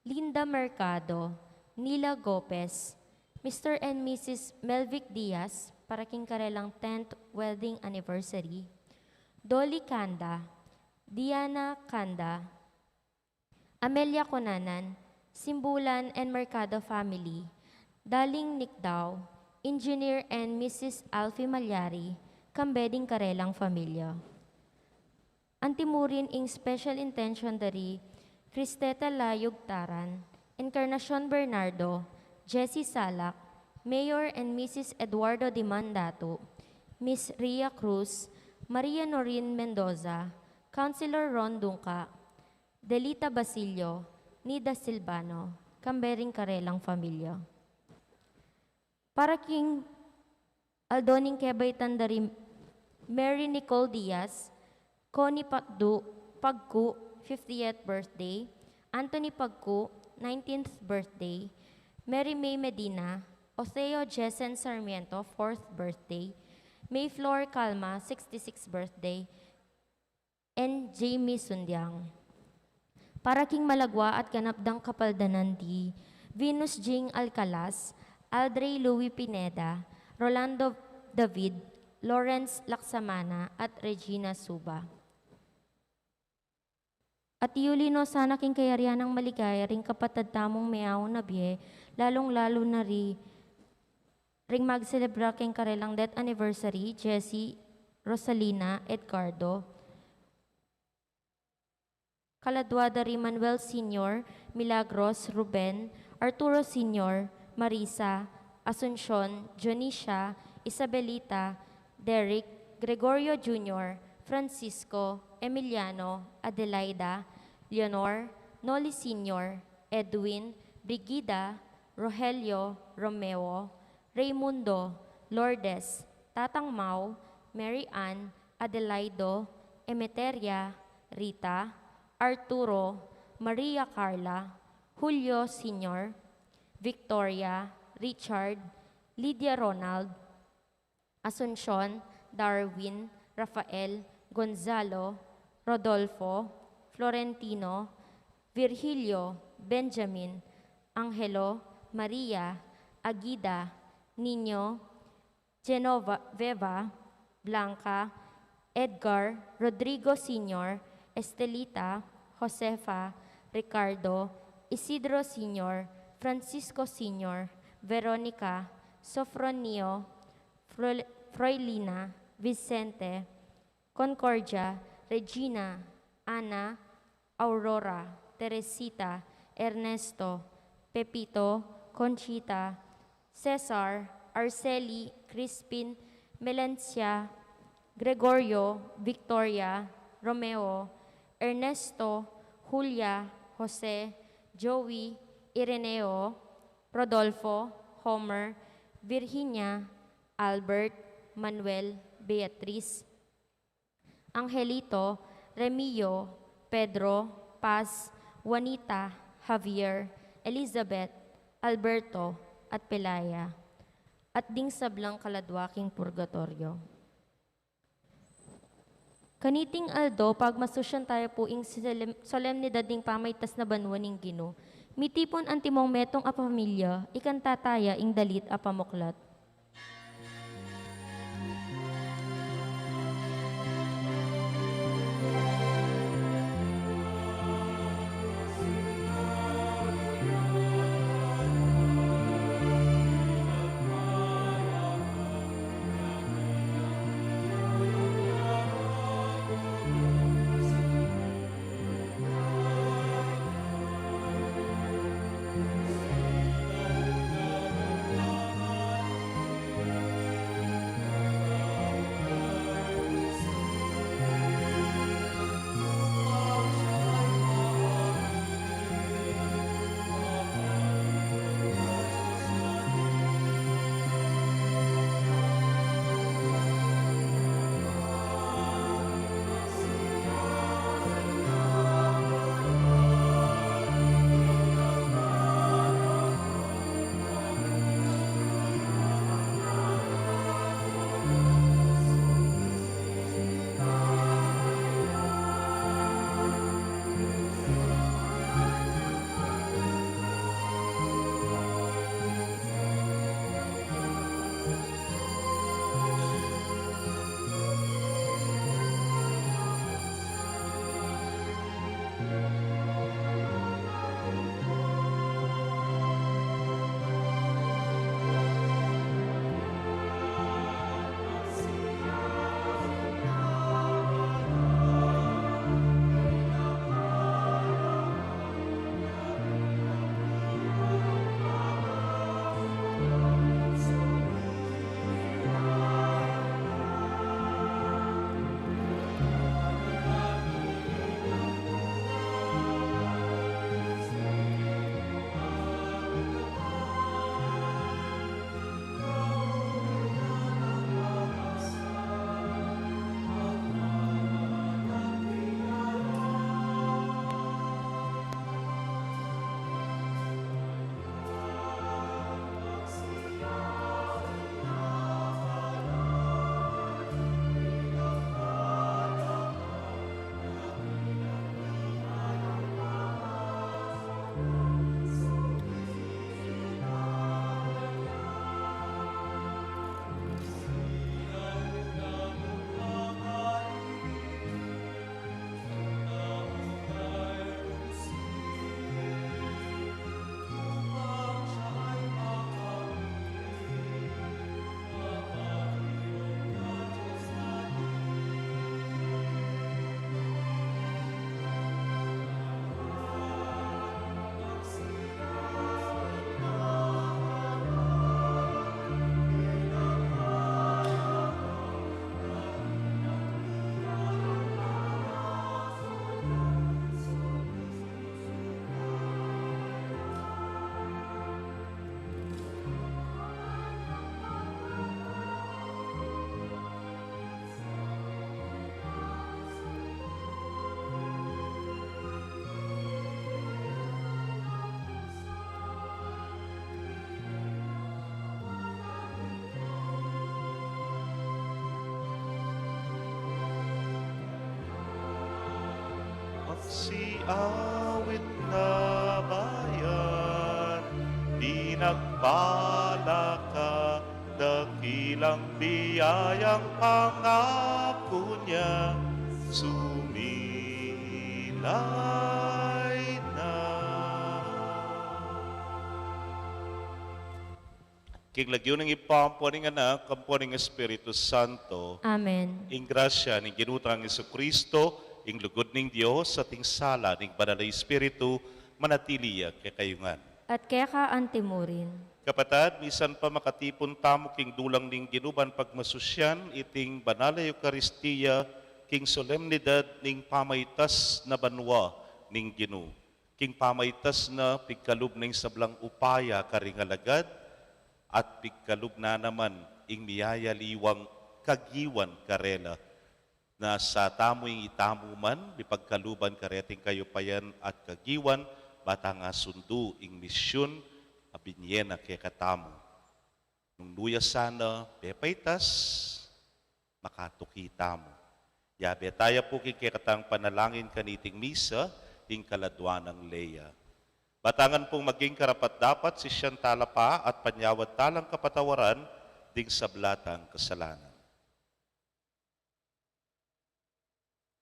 Linda Mercado, Nila Gopez, Mister and Missus Melvic Diaz, para king karelang tenth wedding anniversary, Dolly Canda, Diana Canda, Amelia Conanan, Simbulan and Mercado family, Daling Nicdao, Engineer and Missus Alfie Malyari, kambe ding karelang familia. Antimurin ing special intention da ri Cristeta Layug Taran, Encarnacion Bernardo, Jessie Salak, Mayor and Missus Eduardo Dimandatu, Miss Ria Cruz, Maria Norin Mendoza, Councilor Ron Dungca, Delita Basilio, Nida Silvano, kambe ring karelang familia. Para king aldo ning kebaitan da ri Mary Nicole Diaz, Connie Pagdu, Pagcu, fiftieth birthday, Anthony Pagcu, nineteenth birthday, Mary May Medina, Oseo Jesen Sarmiento, fourth birthday, May Flor Calma, sixty-sixth birthday, and Jamie Sundiang. Para king malagwa at ganap dang kapaldanan di Venus Jing Alcalas, Aldrey Louis Pineda, Rolando David, Lawrence Laksamana, at Regina Suba. At iuli no sana king kayarian nang maligaya ring kapatad tamung meaun a bie, lalung-lalu na ri ring magselebra king karelang death anniversary, Jessie, Rosalina, Edgardo. Kaladua da ri Manuel Senior, Milagros, Ruben, Arturo Senior, Marisa, Asuncion, Dionisia, Isabelita, Derek, Gregorio Junior, Francisco, Emiliano, Adelaida, Leonor, Noli Senior, Edwin, Brigida, Rogelio, Romeo, Raymundo, Lourdes, Tatang Mau, Mary Ann, Adelaido, Emeteria, Rita, Arturo, Maria Carla, Julio Senior, Victoria, Richard, Lydia Ronald, Asuncion, Darwin, Rafael, Gonzalo, Rodolfo, Florentino, Virgilio, Benjamin, Angelo, Maria, Agida, Niño, Genoveva, Blanca, Edgar, Rodrigo Senior, Estelita, Josefa, Ricardo, Isidro Senior, Francisco Senior, Veronica, Sofronio, Fro-, Froilina, Vicente, Concordia, Regina, Ana, Aurora, Teresita, Ernesto, Pepito, Conchita, Cesar, Arceli, Crispin, Melencia, Gregorio, Victoria, Romeo, Ernesto, Julia, Jose, Joey, Ireneo, Rodolfo, Homer, Virginia, Albert, Manuel, Beatriz, Angelito, Remio, Pedro, Paz, Juanita, Javier, Elizabeth, Alberto, at Pelaya, at ding sablang kaladwa king purgatoryo. Kaniting aldo, pagmasusyan tayu pu ing solem-, solemnidad ning pamaitas na banua ning Ginu. Mitipun antimong metung a pamilya, ikanta taya ing dalit a pamuklat. Awit na bayan, pinagpala ka, dakilang biyayang pangako niya, sumilay na. King lagyu ning Ibpa, ampo ning Anak, ampo ning Espiritu Santo. Amen. Ing grasya ning Ginu tang Jesucristo, ing lugud ning Dios, at ing sala ning Banal a Espiritu, manatili ya kekayu ngan. At keka antimurin. Kapatad, misan pa makatipun tamu king dulang ning Ginu ban pagmasusyan iting Banal a Eukaristia king solemnidad ning pamaitas na banua ning Ginu. King pamaitas na pigkalub ning sablang upaya karing alagad, at pigkalub na naman ing miyayaliwang kagiwan karela. Na sa tamu ing itamu man, mipagkaluban kareting kayupayan at kagiwan, ba tang asundu ing misyun a binie na kekatamu. Nung nu ya sana pepaitas, makatuki tamu. Yabe taya pu king kekatang panalangin kaniting misa, ing kaladua nang lea. Ba ta ngan pung maging karapat-dapat, sisian tala pa at panyawad talang kapatawaran ding sabla tang kasalanan.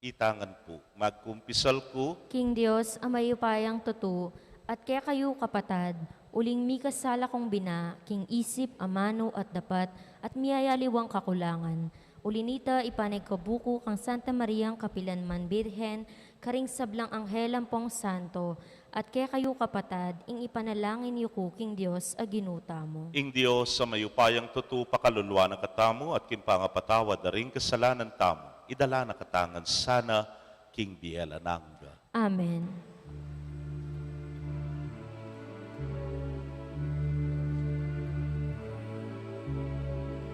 Ita ngan pu, magkumpisal ku king Dios a mayupayang tutu, at kekayu kapatad, uling mikasala kung bina, king isip, amanu, at dapat, at miyayaliwang kakulangan. Uli nita, ipanagkabu ku kang Santa Mariang kapilanman Birhen, karing sablang anghel ampong santo, at kekayu kapatad, ing ipanalangin yu ku king Dios a Ginu tamu. Ing Dios a mayupayang tutu pakaluluan na katamu at king pangapatawad da ring kasalanan tamu, idala na kata ngan sana king bie alang angga. Amen.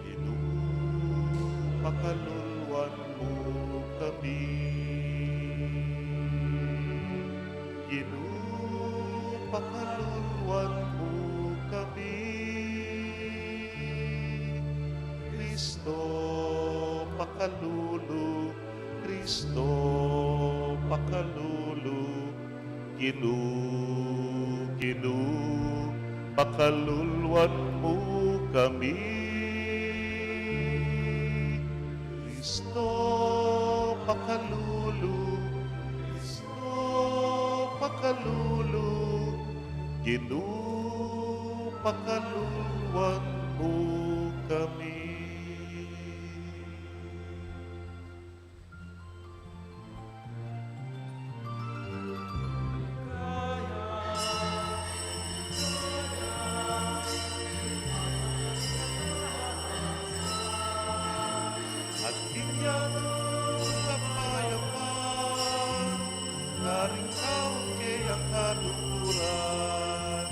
Ginu, pakaluluan mu kami. Ginu, pakaluluan mu kami. Kristo, pakalulu, Kristo, pakalulu, Ginu, Ginu, pakaluluan mu kami. Kristo, pakalulu, Kristo, pakalulu, Ginu, pakaluluan mu kami. At king yatu kapayapan, karing taung keyang kaluguran,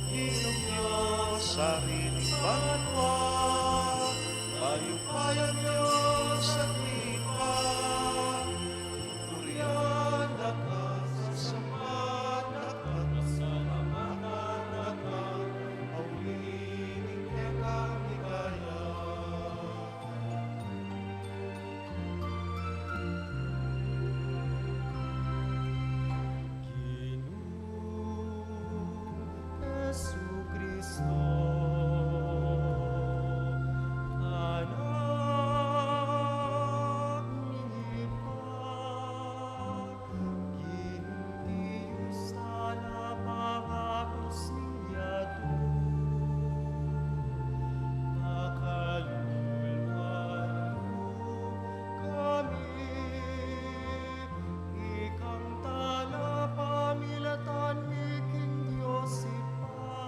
Ginung Dios, Ari ning banua, mayupayang Dios at Ibpa, purian da ka, sasamban da ka, pasalamatan da ka, mauli ning kekang ligaya. Ginu Jesucristo, Anak ning Ibpa, Ginung Dios, tala pangakus ning yatu, pakaluluan mu kami, ikang tala pamilatan mi king Dios Ibpa,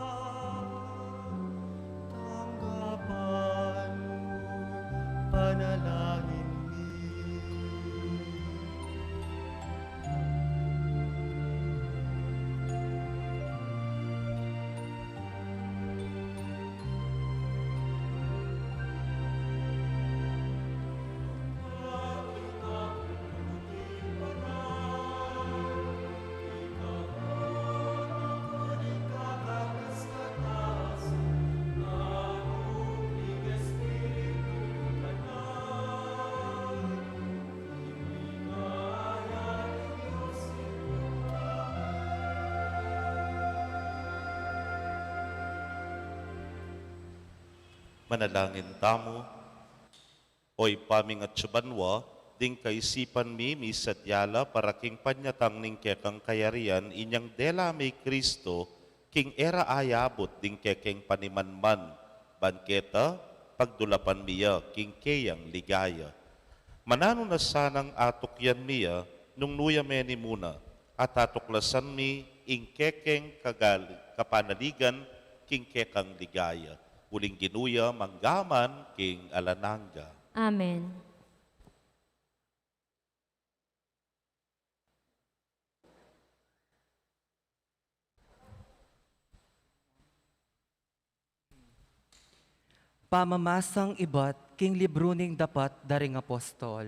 tanggapan mu panalangin mi. Manalangin tamu. O Ibpa ming atsu banua, ding kaisipan mi, misadya la para king panyatang ning kekang kayarian, inyang dela me i Kristo, king e ra ayabut ding kekeng panimanman, ban keta, pagdulapan mi ya king keyang ligaya. Mananu na sanang atukyan mi ya, nung nu ya meni muna, at atuklasan mi ing kekeng kagali-, kapanaligan king kekang ligaya. Uling Ginu ya mangga man king alang angga. Amen. Pamamasang ibat king libru ning dapat da ring apostol.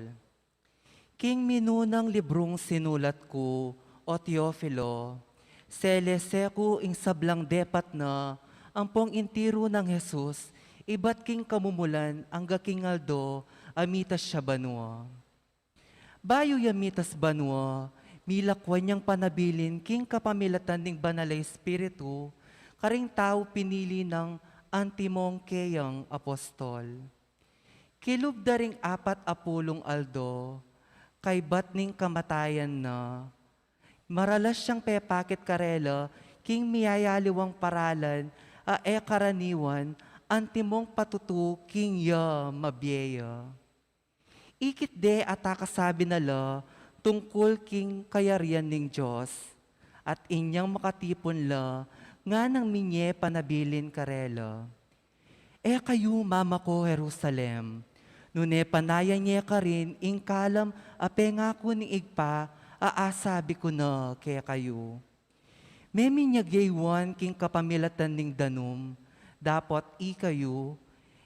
King minunang librung sinulat ku, o Teofilo, selese ku ing sablang depat na ampong intiru nang Jesus ibat king kamumulan angga king aldo a mitas ya banua. Bayu ya mitas banua, milakwan yang panabilin king kapamilatan ning Banal a Espiritu karing tau pinili nang antimong keyang apostol. Kilub da ring apat a pulung aldo, kaybat ning kamatayan na, maralas yang pepakit karela king miyayaliwang paralan a e karaniwan antimong patutu king ya mabie ya. Ikit de at akasabi na la tungkul king kayarian ning Dios, at inyang makatipun la nganang minye panabilin karela. E kayu mamako Jerusalem, nune panayan ye karin ing kalam a pengaku ning Ibpa a asabi ku na kekayu. Meminyag ye iwan king kapamilatan ning danum, dapot ikayu,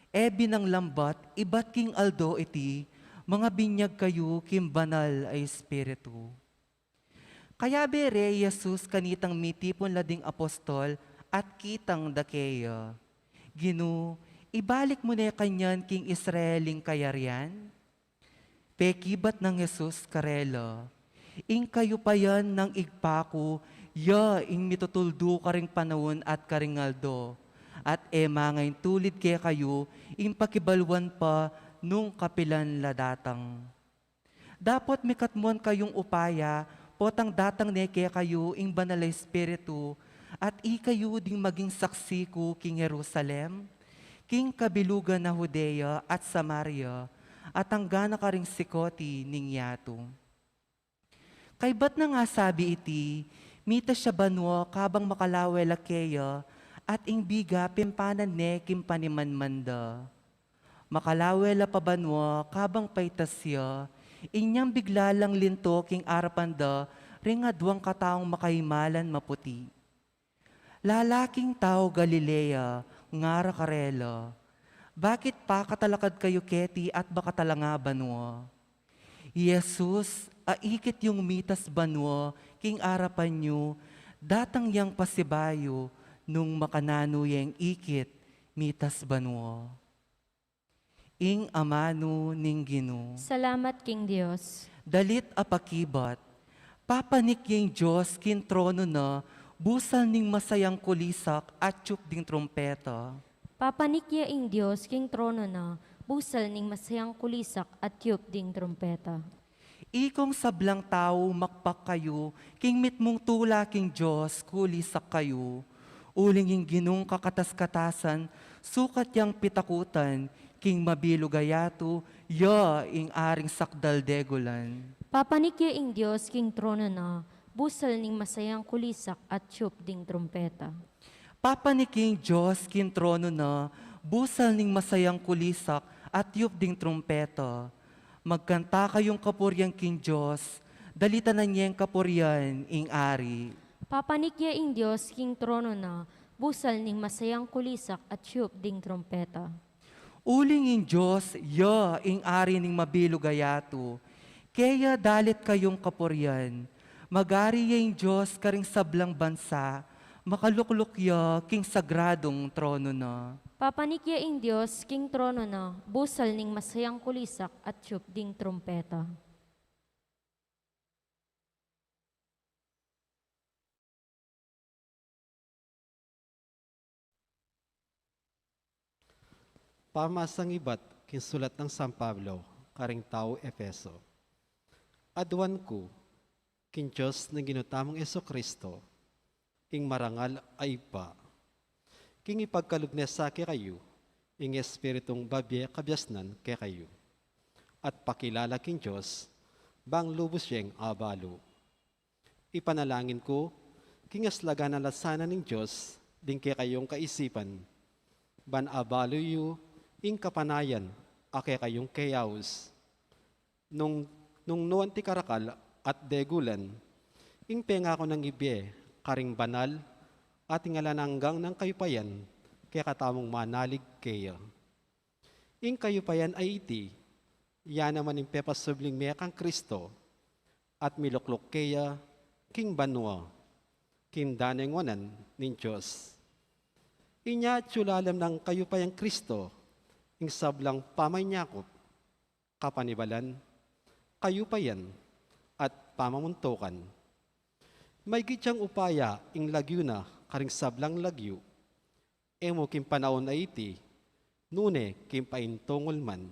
e binang lambat ibat king aldo iti, mangabinyag kayu king Banal a Espiritu. Kayabe re i Jesus kanitang mitipun la ding apostol at kitang da keya, Ginu, ibalik mu ne kanyan king Israel ing kayarian? Pekibat nang Jesus karela, ing kayupayan nang Ibpa ku, ya ing mitutuldu karing panaun at karing aldo, at e mangaintulid kekayu ing pakibaluan pa nung kapilan la datang. Dapot mikatmuan kayung upaya, potang datang ne kekayu ing Banal a Espiritu, at ikayu ding maging saksi ku king Jerusalem, king kabilugan na Judea at Samaria, at angga na karing sikoti ning yatu. Kaybat nang asabi iti, mitas ya banua kabang makalawe la keya, at ing biga pimpanan ne king panimanman da. Makalawe la pa banua kabang paitas ya, inyang bigla lang linto king arapan da ring aduang kataung makaimalan maputi. Lalaking tau Galilea, ngara karela, bakit pakatalakad kayu keti at bakatalanga banua? I Jesus, a ikit yung mitas banua king arapan yu, datang yang pasibayu nung makananu yang ikit mitas banua. Ing amanu ning Ginu. Salamat king Dios. Dalit a pakibat. Papanik ya ing Dios king trono na, busal ning masayang kulisak at tiup ding trumpeta. Papanik ya ing Dios king trono na, busal ning masayang kulisak at tiup ding trumpeta. Ikong sablang tau, makpak kayu, king mitmung tula king Dios, kulisak kayu. Uling ing Ginung kakatas-katasan, sukat yang pitakutan, king mabilug a yatu, ya ing aring sakdal degulan. Papanik ya ing Dios king trono na, busal ning masayang kulisak at tiup ding trumpeta. Papanik ya ing Dios king trono na, busal ning masayang kulisak at tiup ding trumpeta. Magkanta kayung kapurian king Dios, dalitanan yeng kapurian ing Ari. Papanik ya ing Dios king trono na, busal ning masayang kulisak at tiup ding trumpeta. Uling ing Dios, ya ing Ari ning mabilug a yatu. Keya dalit kayung kapurian. Mag-ari ya ing Dios karing sablang bansa, makalukluk ya king sagradung trono na. Papanik ya ing Dios king trono na, busal ning masayang kulisak at tiup ding trumpeta. Pamamasang ibat king sulat nang San Pablo karing taga Efeso. Aduan ku king Dios ning Ginu tamung Jesucristo, ing marangal a Ibpa, king ipagkalub ne sa kekayu ing Espiritung babie kabiasnan kekayu, at pakilala king Dios bang lubus yeng abalu. Ipanalangin ku king aslagan a lasanan ning Dios ding kekayung kaisipan, ban abalu yu ing kapanayan a kekayung keyaus. Nung, nung nuan ti karakal at degulan, ing pengaku nang ibie karing banal at ing alang angga nang kayupayan kekatamung manalig keya. Ing kayupayan a iti, ya naman ing pepasubling mie kang Kristo, at milukluk keya king banua, king daneng wanan ning Dios. Inya atyu lalam nang kayupayang Kristo ing sablang pamanyakup, kapanibalan, kayupayan, at pamamuntukan. Maigit yang upaya ing lagyu na karing sablang lagyu, e mu king panaun a iti, nune king paintungul man.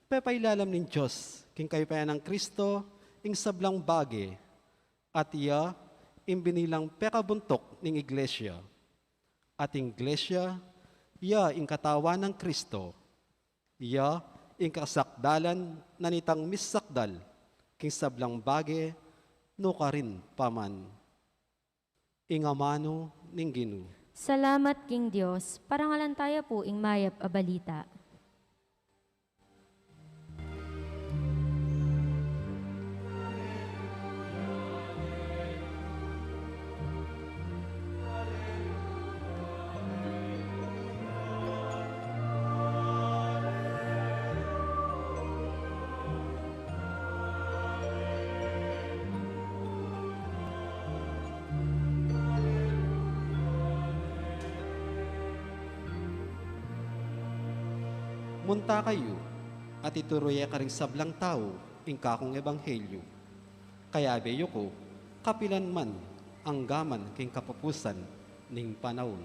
Pepailalam ning Dios king kayupayan nang Kristo ing sablang bage, at iya ing binilang pekabuntuk ning Iglesia. At ing Iglesia, iya ing katawan nang Kristo. Iya ing kasakdalan na nitang misakdal king sablang bage, nukarin pa man. Ing amanu ning Ginu. Salamat king Dios. Parangalan taya pu ing mayap a balita. Munta kayu, at ituru ye karing sablang tau ing kakung ebanghelyu. Kayabe yu ku, kapilan man, anggaman king kapupusan ning panaun.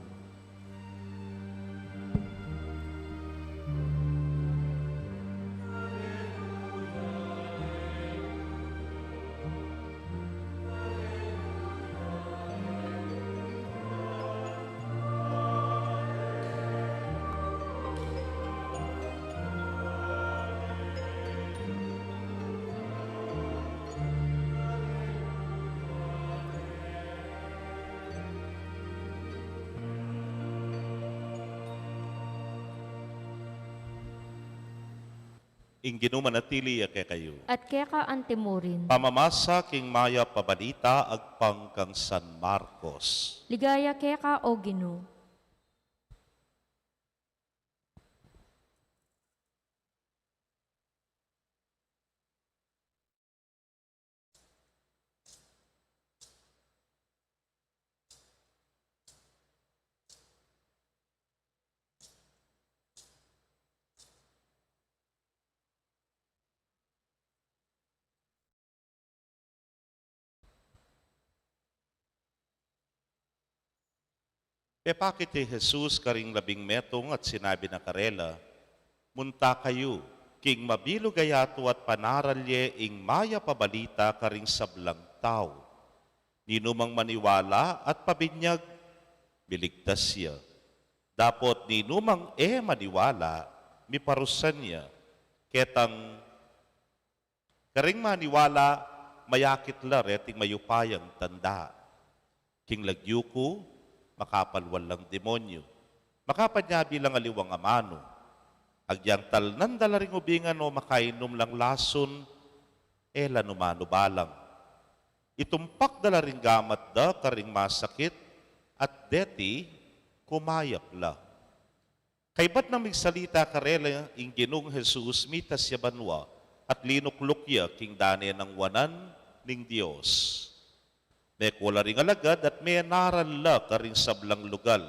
Ing Ginu manatili ya kekayu. At keka antimurin. Pamamasa king mayap a balita agpang kang San Marcos. Ligaya keka, O Ginu. Pepakit ya i Jesus karing labing metung at sinabi na karela, "Munta kayu king mabilug a yatu at panaral ye ing mayap a balita karing sablang tau. Ninumang maniwala at pabinyag, miligtas ya. Dapot ninumang e maniwala, miparusan ya. Ketang karing maniwala, mayakit la reting mayupayang tanda. King lagyu ku, makapalwal lang demonyu, makapanyabi lang aliwang amanu. Agyang talnan da la ring ubingan o makainum lang lasun, e la numanu balang. Itumpak da la ring gamat da karing masakit, at deti kumayap la." Kaybat nang migsalita karela ing Ginung Jesus, mitas ya banua, at linukluk ya king dane nang wanan ning Dios. Meko la ring alagad at menaral la karing sablang lugal.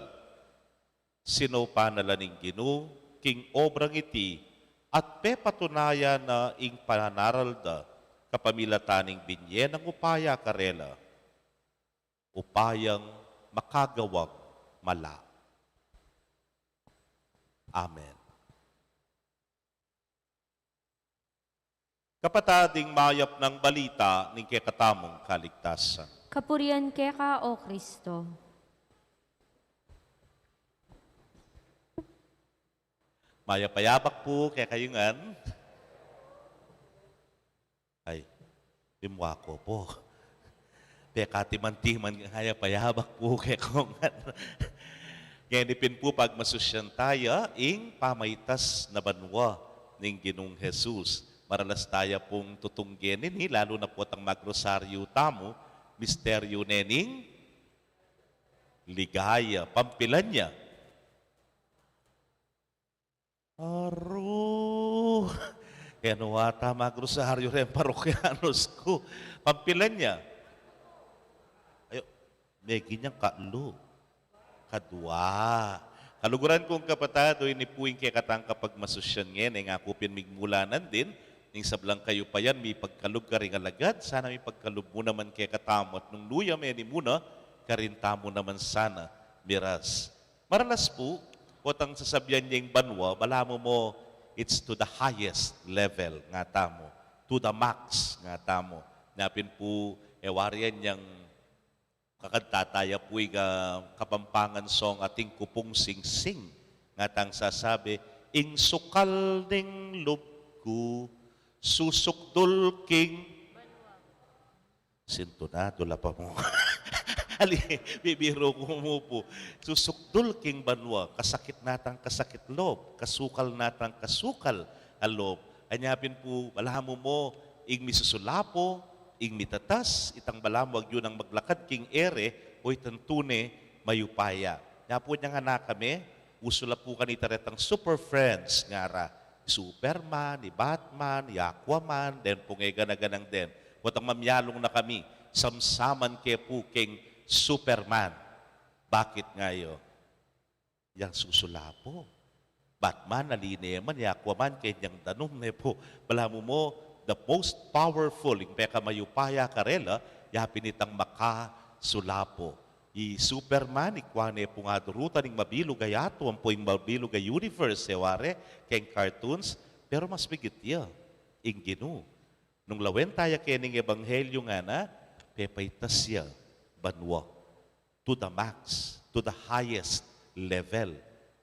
Sinupan na la ning Ginu king obrang iti, at pepatunayan na ing pananaral da kapamilatan ning binye nang upaya karela. Upayang makagawang mala. Amen. Kapatad, ing mayap nang balita ning kekatamung kaligtasan. Kapurian keka, O Kristo. Mayap a yabak pu kekayu ngan. Ay, bimwa ko pu. Pekatiman-timan, mayap a yabak pu kekayu ngan. Ngeni pin pu pagmasusyan taya ing pamaitas na banua ning Ginung Jesus. Maralas taya pung tutunggen ini, lalu na pu tang magrosaryu tamu, misteryu ne ning ligaya. Pampilanya. Aru. Kaya nu ata magrosaryu reng parokyanus ku. Pampilanya. Ayo, meginyang kalu. Kadua. Kaluguran kung kapatad, o ini pu ing kekatang kapagmasusyan ngeni, e nga ku pin migmulanan din ning sablang kayupayan mipagkalub karing alagad, sana mipagkalub mu naman kekatamu at nung nu ya meni mu na karin tamu naman sana miras. Maralas pu, potang sasabian ya ing banua, balamu mo, it's to the highest level, ngatamu. To the max, ngatamu. Nya pin pu, e wari yan yang kakanta taya pu ing Kapampangan song, Atin Ku Pung Singsing. Ngatang sasabi, ing sukal ning lub ku, susukdul king Sintunado la pa mu. Ali, bibiru ku mu pu. Susukdul king banua, kasakit na tang kasakit lob, kasukal na tang kasukal a lob. Anya pin pu, balamu mo, ing misusulapo, ing mitatas, itang balamu agyu nang maglakad king ere, o itang tune mayupaya. Nya pu nyang anak kami, usu la pu kanita retang super friends, ngara. Superman, i Batman, i Aquaman, den pung e gana-ganang den. Potang mamialung na kami, samsaman ke pu king Superman. Bakit nga yu? Yang susulapo. Batman, ali ne man, i Aquaman, kenyang danum ne pu. Balamu mo, the most powerful, ing pekamayupaya karela, ya pin itang makasulapo. I Superman, ikwa ne pung adurutan ing mabilug a yatu ampo ing mabilug a universe, e wari, keng cartoons, pero mas migit ya ing Ginu. Nung lawen taya kening ebanghelyu ngana, pepaitas ya banua. To the max, to the highest level,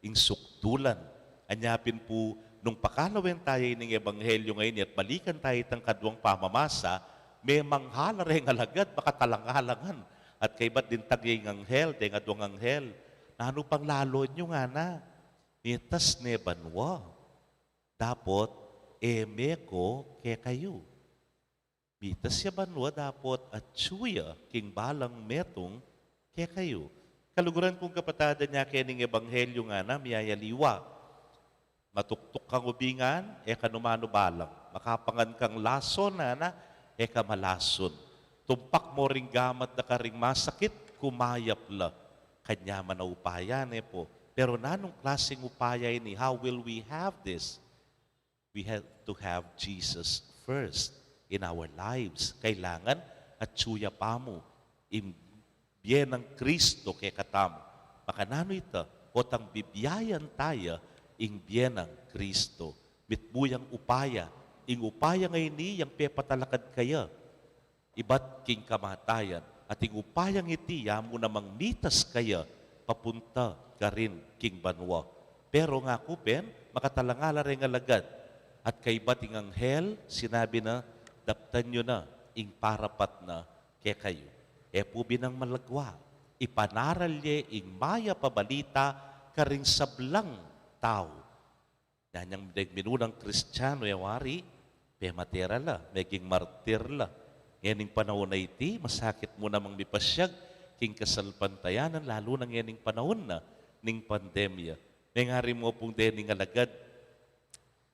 ing sukdulan. Anya pin pu, nung pakalawen taya ining ebanghelyu ngeni at balikan taya itang kaduang pamamasa, memang hala reng alagad, makatalangala ngan. At kaybat dintag ya ing anghel, deng aduang anghel, nanu pang lalo yu ngana, mitas ne banua, dapot e me ko kekayu. Mitas ya banua dapot atyu ya king balang metung kekayu. Kaluguran kung kapatad, anya kening ebanghelyu ngana, miyayaliwa. Matuktuk kang ubingan, e ka nu manu balang. Makapangan kang lason, ngana, e ka malason. Tumpak mo ring gamat da karing masakit, kumayap la. Kanyaman a upaya ne pu. Pero nanung klasing upaya ini? How will we have this? We have to have Jesus first in our lives. Kailangan atyu ya pa mu ing bie nang Kristo kekatamu. Makananu ita? Potang bibiayan taya ing bie nang Kristo. Mitmu yang upaya. Ing upaya ngeni yang pepatalakad kaya ibat king kamatayan, at ing upayang iti ya mu namang mitas kaya papunta karin king banua. Pero ngaku pin, makatalangala reng alagad, at kaybat ing anghel, sinabi na, daptan yu na ing parapat na kekayu. E pu binang malagwa, ipanaral ye ing mayap a balita karing sablang tau. Nanyang deng minunang Kristianu, e wari, pemate ra la, meging martir la. Ngening panaun a iti, masakit mu namang mipasyag king kasalpantayanan, lalu na ngening panaun na ning pandemya. Mengari mu pung dening alagad,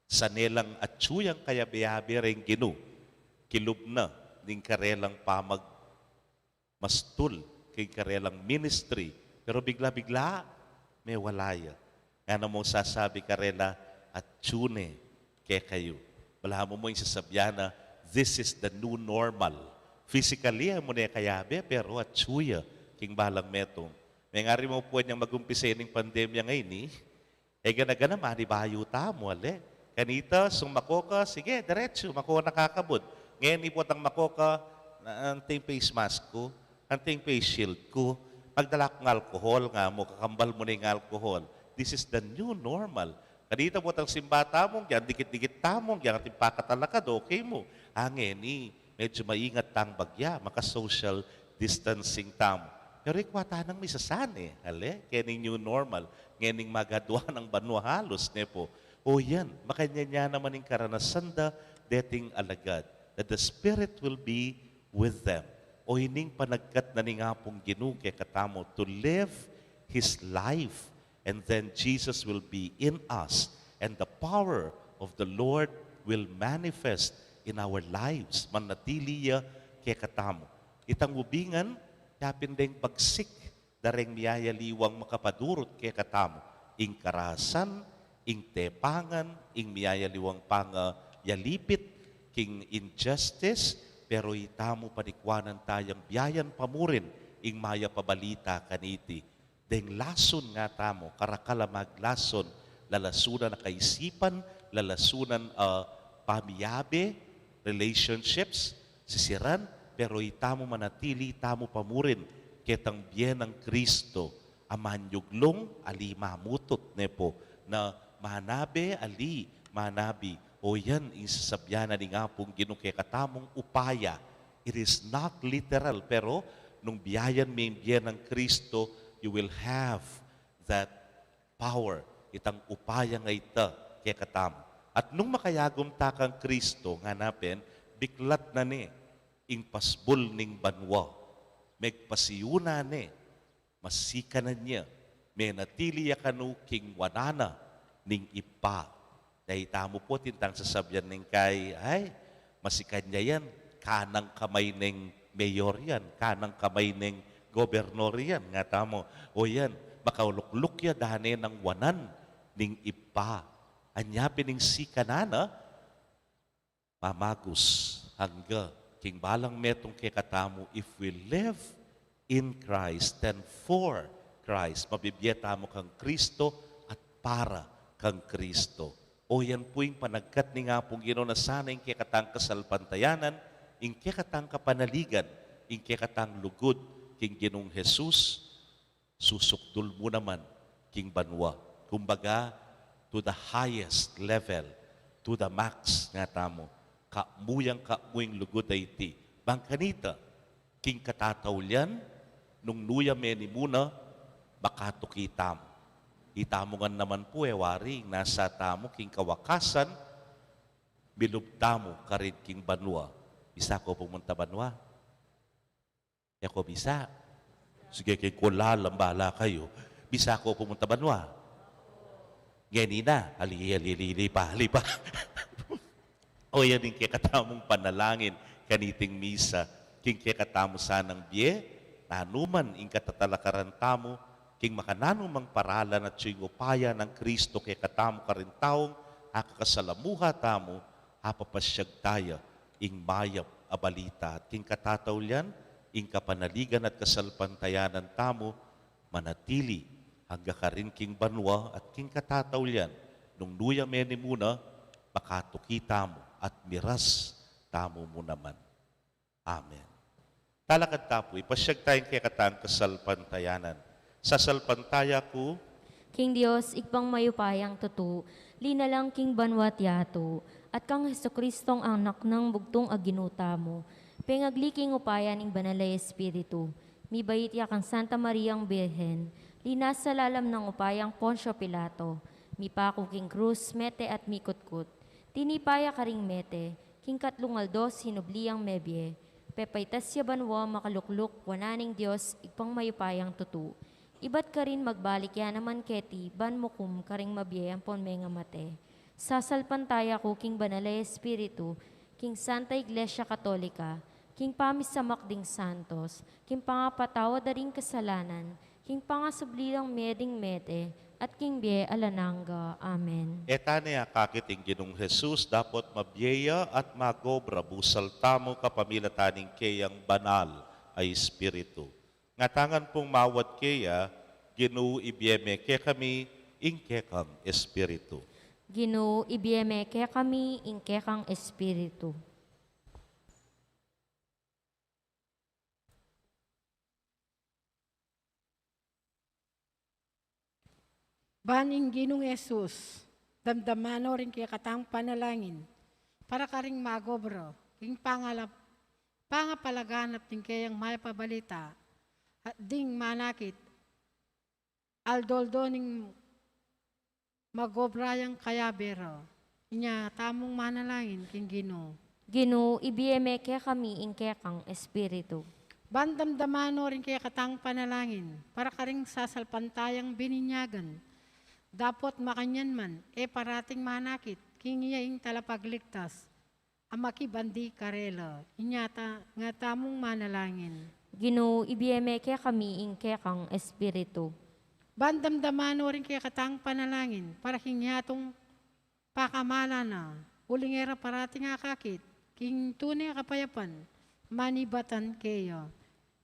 sane lang atyu yang kayabe-yabe reng Ginu, kilub na ning karelang pamag mastul king karelang ministry. Pero bigla-bigla, mewala ya. Ngana mung sasabi karela, atyu ne kekayu. Balamu mo ing sasabian na, this is the new normal. Physically, e mu ne kayabe, pero atyu ya king balang metung. Mengari mu pu yang magumpisa ining pandemya ngeni, E gana-gana, manibayu tamu, ale. Kanita, sung mako ka, sige, diretsu, mako na kakabud. Ngeni potang mako ka, na, anting face mask ku, anting face shield ku, magdala kung alcohol, nga mu, kakambal mu na ing alcohol. This is the new normal. Kanita potang simba tamu, yang dikit-dikit tamu, yang atin pakatalakad, okay mu. Ah, ngeni, medyu maingat tang bagya, maka-social distancing tamu. Pero ikwa tanang misasane, ale, kening new normal, ngening magadwa nang banua halus, ne pu. O yan, makanyan ya naman ing karanasan da deting alagad, that the Spirit will be with them. O ining panagkat na ning Apung Ginu kekatamu to live His life, and then Jesus will be in us, and the power of the Lord will manifest in our lives. Manatili ya kekatamu. Itang ubingan, yapin deng bagsik, dareng miyayaliwang makapadurut kekatamu. Ing karasan, ing tepangan, ing miyayaliwang pangayalipit, king injustice, pero itamu panikwanan tayang biayan pa mu rin ing mayap a balita kaniti. Deng lasun nga tamu, karakal a maglasun, lalasunan a kaisipan, lalasunan a pamiyabe, relationships, sisiran, pero itamu manatili tamu pa mu rin ketang bie nang Kristo, a manyuglung, ali mamutut, ne pu, na manabe, ali manabi. O yan ing sasabian na ning Apung Ginu kekatamung upaya. It is not literal, pero nung biayan me ing bie nang Kristo, you will have that power, itang upaya nga ita kekatamu. At nung makayagum ta kang Kristo, ngana pin, biklat na ne ing pasbul ning banua. Megpasiyu na ne, masikanan ya, menatili ya kanu king wanan na ning Ibpa. Dahil tamu pu, tintang sasabian ning kai, ay, masikan ya yan, kanang kamay neng mayor yan, kanang kamay neng gobernor yan, nga tamu. O yan, makalukluk ya dane nang wanan ning Ibpa. Anya pin ing sikanan na, mamagus angga king balang metung kekatamu, if we live in Christ and for Christ, mabibie tamu kang Kristo at para kang Kristo. O yan pu ing panagkat ning Apung Ginu na sana ing kekatang kasalpantayanan, ing kekatang kapanaligan, ing kekatang lugud king Ginung Jesus, susukdul mu naman king banua. Kumbaga, to the highest level, to the max, nga tamu. Kamu yang kamu ing lugud a iti. Bang kanita, king katataulian, nung nu ya meni mu na, makatuki tamu. Itamu ngan naman pu, e wari, nasa tamu king kawakasan, milub tamu karin king banua. Bisa ko pumunta banua? E ko bisa. Sige, keng kulalam, bala kayu. Bisa ko pumunta banua? Ngeni na, ali, ali, ali, ali pa, ali pa. O yan ing kekatamung panalangin kaniting misa, king kekatamu sanang bie, nanuman ing katatalakaran tamu, king makananumang paralan at yu ing upaya nang Kristo kekatamu karing taung akakasalamuha tamu, apapasyag taya ing mayap a balita. At king katataulian, ing kapanaligan at kasalpantayanan tamu, manatili angga karin king banua at king katataulian, nung nu ya meni mu na, makatuki tamu at miras tamu mu naman. Amen. Talakad ta pu, ipasyag taya ing kekatang kasalpantayanan. Sasalpantaya ku king Dios, Ibpang mayupayang tutu, linalang king banua at yatu, at kang Jesucristong Anak nang bugtung a Ginu tamu, pengagli king upaya ning Banal a Espiritu, mibait ya kang Santa Mariang Birhen, linasa lalam nang upayang Poncio Pilato, mipaku king krus, mete at mikutkut, tinipa ya karing mete, king katlung aldo sinubli yang mebie, pepaitas ya banua, makalukluk wanan ning Dios, Ibpang mayupayang tutu. Ibat karin magbalik ya naman keti, ban mukum karing mabie ampon mengamate. Sasalpantaya ku king Banal a Espiritu, king Santa Iglesia Katolika, king pamisamak ding santos, king pangapatawad da ring kasalanan, king pangasubli dang mie ding mete, at king bie alang angga. Amen. E ta ne akakit ing Ginung Jesus, dapot mabie ya at magobra busal tamu kapamilatan ning keyang Banal a Espiritu. Ngatanan pung mawad keya, Ginu, ibie me kekami ing kekang espiritu. Ginu, ibie me kekami ing kekang espiritu. Ban ing Ginung Jesus, damdaman no ring kekatang panalangin para karing magobra king pangalap-, pangapalaganap ning keyang mayap a balita, at ding manakit aldo-aldo ning magobra yang kayabe ra. Inya tamung manalangin king Ginu. Ginu, ibie me kekami ing kekang espiritu. Ban damdaman no ring kekatang panalangin para karing sasalpantayang bininyagan, dapot makanyan man e parating manakit king iya ing talapagligtas a makibandi karela. Inya ta-, nga tamung manalangin. Ginu, ibie me kekami ing kekang espiritu. Ban damdaman no ring kekatang panalangin para king yatung pakamala na, uling e ra parating akakit king tune a kapayapan manibatan keya.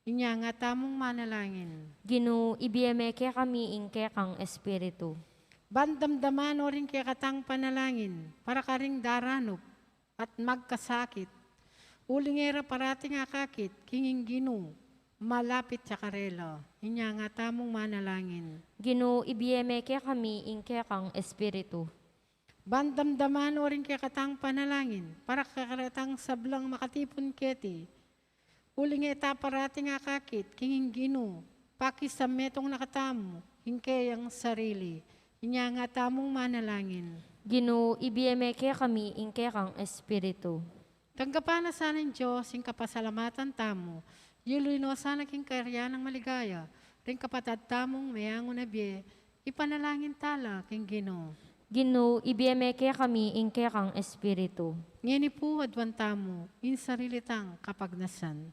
Inya nga tamung manalangin. Ginu, ibie me kekami ing kekang espiritu. Ban damdaman no ring kekatang panalangin para karing daranup at magkasakit, uling e ra parating akakit king ing Ginu malapit ya karela. Inya nga tamung manalangin. Ginu, ibie me kekami ing kekang espiritu. Ban damdaman no ring kekatang panalangin para karetang sablang makatipun keti, uling e ta parating akakit king ing Ginu pakisametung na katamu king keyang sarili. Inya nga tamung manalangin. Ginu, ibie me kekami ing kekang espiritu. Tanggapan na sana ning Dios ing kapasalamatan tamu, yuli no sana king kayarian nang maligaya ring kapatad tamung meyangu na bie. Ipanalangin tala king Ginu. Ginu, ibie me kekami ing kekang espiritu. Ngeni pu aduan tamu ing sarili tang kapagnasan.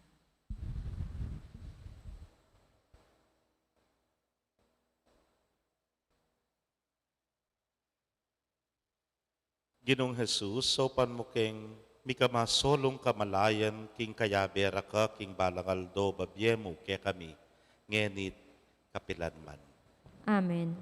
Ginung Jesus, saupan mu keng mikamasolung kamalayan king kayabe ra ka king balang aldo, babie mu kekami ngeni't kapilan man. Amen.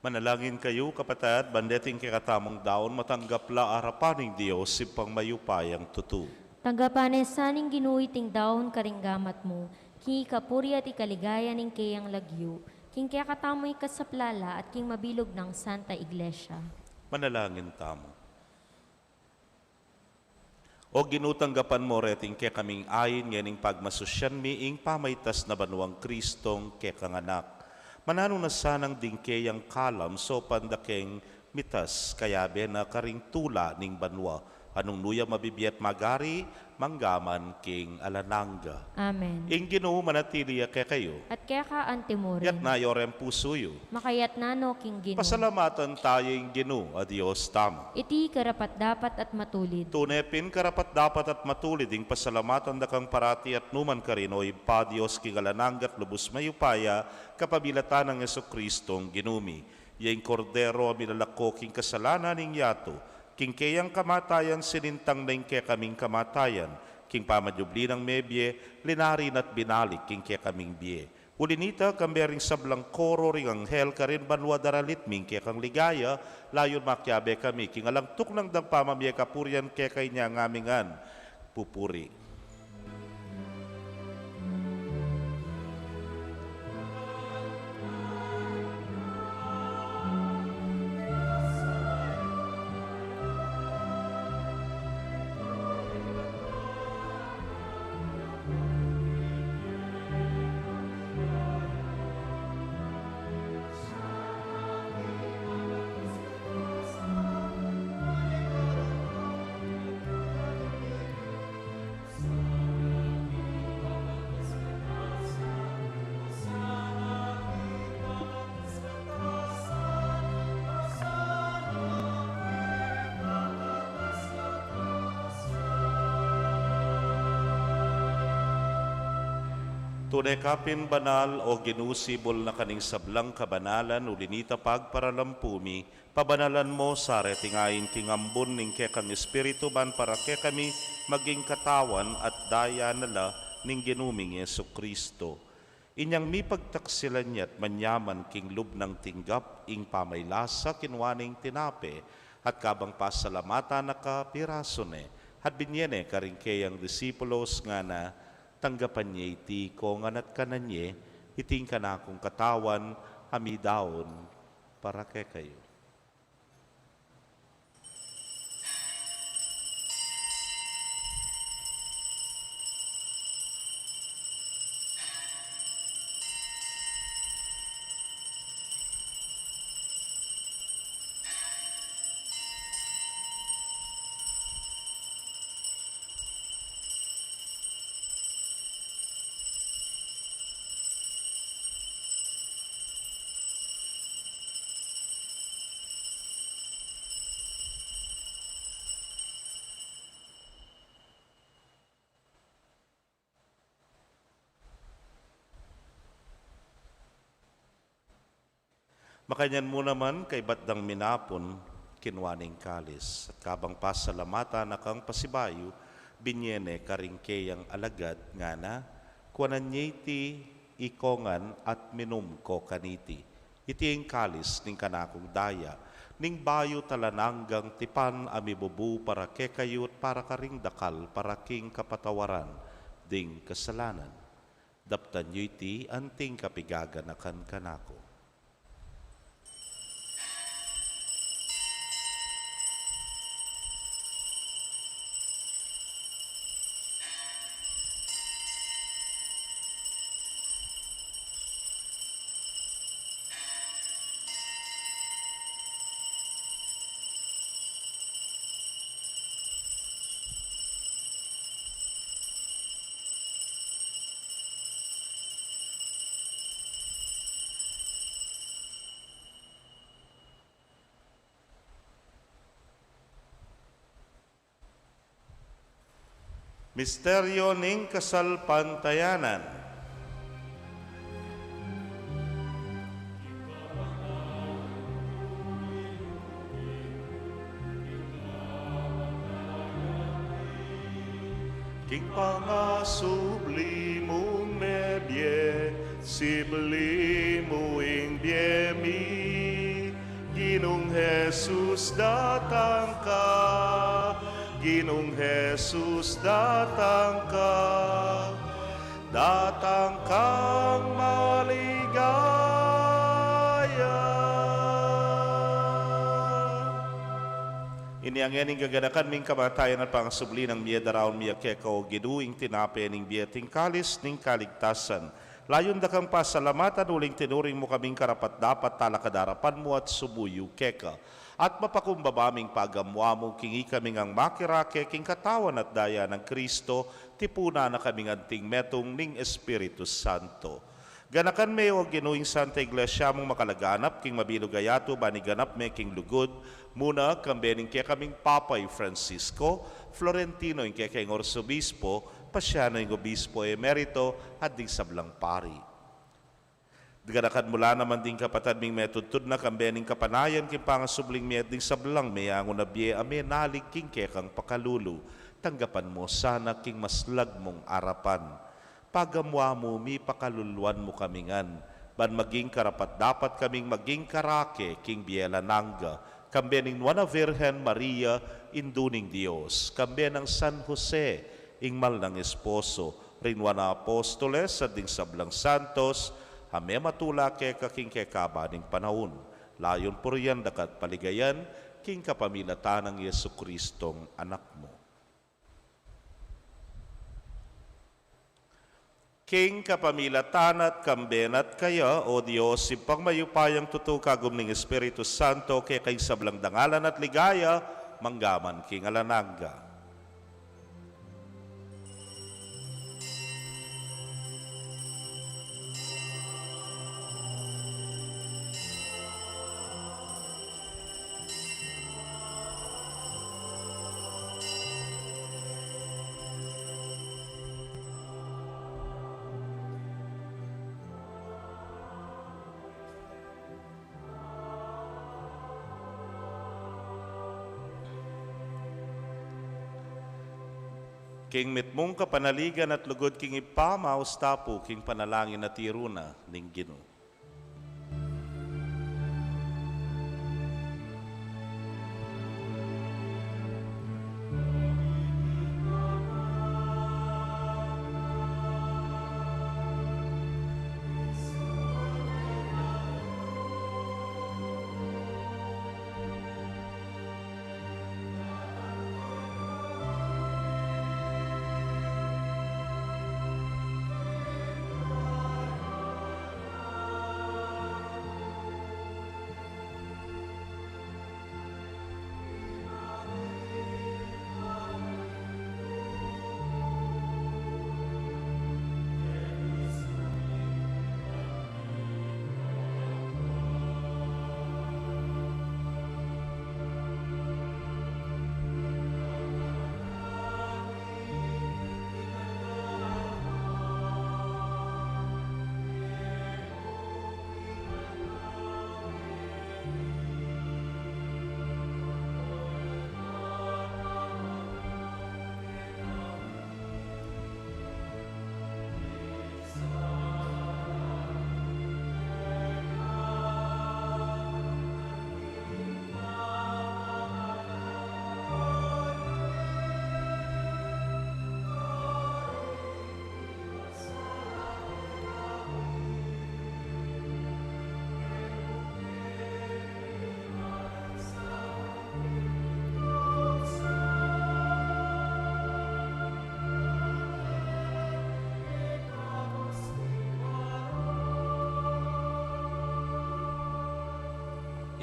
Manalangin kayu, kapatad, ban deting kekatamung daun matanggap la arapan ning Dios, Ibpang mayupayang tutu. Tanggapan ne sa ning Ginu iting daun karing gamat mu, king ikapuri at ikaligaya ning keyang lagyu, king kekatamung ikasaplala at king mabilug nang Santa Iglesia. Manalangin tamu. O Ginu, tanggapan mu reting kekaming ain ngening pagmasusyan mi ing pamaitas na banwang Kristong kekang Anak. Mananu na sanang ding keyang kalam saupan da keng mitas, kayabe na karing tula ning banwa, a nung nu ya mabibie at magari, mangga man king alang angga. Amen. Ing Ginu manatili ya kekayu. At keka anti mu rin. Itas yu reng pusu yu. Makatas na no king Ginu. Pasalamatan tamu ing Ginu a Dios tamu. Iti karapat-dapat at matulid. Tune pin karapat-dapat at matulid ing pasalamatan da kang parati at nu man karin, O Ibpa, Dios king alang angga at lubus mayupaya, kapamilatan nang Jesucristong Ginu mi. Iya ing Kordero a milalako king kasalanan ning yatu. King keyang kamatayan sinintang na ing kekaming kamatayan, king pamanyubli nang mebie, linari na at binalik king kekaming bie. Uli nita, kambe ring sablang koro ring anghel karin banwa daralit mi ing kekang ligaya, layun makiabe kami king alang tuknang dang pamamie kapurian keka, inya ngan mi ngan pupuri. Tune ka pin banal, O Ginu, sibul na ka ning sablang kabanalan, uli nita pagparalampu mi, pabanalan mu sa reting ain king ambun ning kekang Espiritu, ban para kekami maging katawan at daya na la ning Ginu ming Jesucristo. Inyang mipagtaksilan ya at manyaman king lub nang tinggap ing pamailasa, kinua ne ing tinape, at kabang pasalamatan na ka, pirasu ne, at binie ne karing keyang disipulos, ngana: Tanggapan ye iti ikongan at kanan ye, iti ing kanakung katawan a midaun para kekayu. Makanyan mu naman, kaybat dang minapun, kinua ne ing kalis, at kabang pasalamatan na kang pasibayu, binie ne karing keyang alagad, ngana: Kuanan ye iti ikongan at minum ko kaniti. Iti ing kalis ning kanakung daya, ning bayu at alang anggang tipan a mibubu para kekayu at para karing dakal para king kapatawaran ding kasalanan. Daptan yu iti anting kapigaganakan kanaku. Misteryo ning kasalpantayanan. King pangasubli mung mebie, sibli mu ing bie mi. Jesus, datang ka. Ginung Jesus, datang ka. Datang kang maligaya. Inya ngening gaganakan mi ing kamatayan at pangasubli nang mie, daraun mi keka, o Ginu, ing tinape ning bie at ing kalis ning kaligtasan. Layun da kang pasalamatan uling tinuring mu kaming karapat-dapat talakad king arapan mu at sumuyu keka. At mapakumbaba ming pagamuan mu king ikami ngang makirake king katawan at daya nang Kristo, tipunan na kaming anting metung ning Espiritu Santo. Ganakan me, o Ginu, ing Santa Iglesia mung makalaganap king mabilug a yatu, ban iganap me king lugud mu na, kambe ning kekaming Papa i Francisco, Florentino ing kekeng Arsobispo, Paciano ing Obispo Emerito, at ding sablang pari. Ganakan mu la naman ding kapatad ming metudtud na, kambe ning kapanayan king pangasubling mie at ding sablang meangu na bie a menalig king kekang pakalulu. Tanggapan mu sana king maslag mung arapan. Pagamuan mu mi, pakaluluan mu kami ngan, ban maging karapat-dapat kaming maging karake king bie alang angga, kambe ning Nuan a Virgen Maria, Indu ning Dios, kambe nang San Jose, ing mal nang esposo, ring Nuan a Apostoles, at ding sablang santos a mematula keka king kekaban ning panaun. Layun purian daka at paligayan, king kapamilatan nang Jesucristong Anak mu. King kapamilatan na at kambe na at kaya, o Dios, Ibpang mayupayang tutu, kagum ning Espiritu Santo, keka ing sablang dangalan at ligaya, mangga man king alang angga. King mitmung kapanaligan at lugud king Ibpa, maus ta pu king panalangin a tiru na ning Ginu.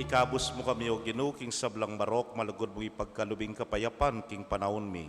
Ikabus mu kami, O Ginu, king sablang marok, malugud mung ipagkalub ing kapayapan king panaun mi.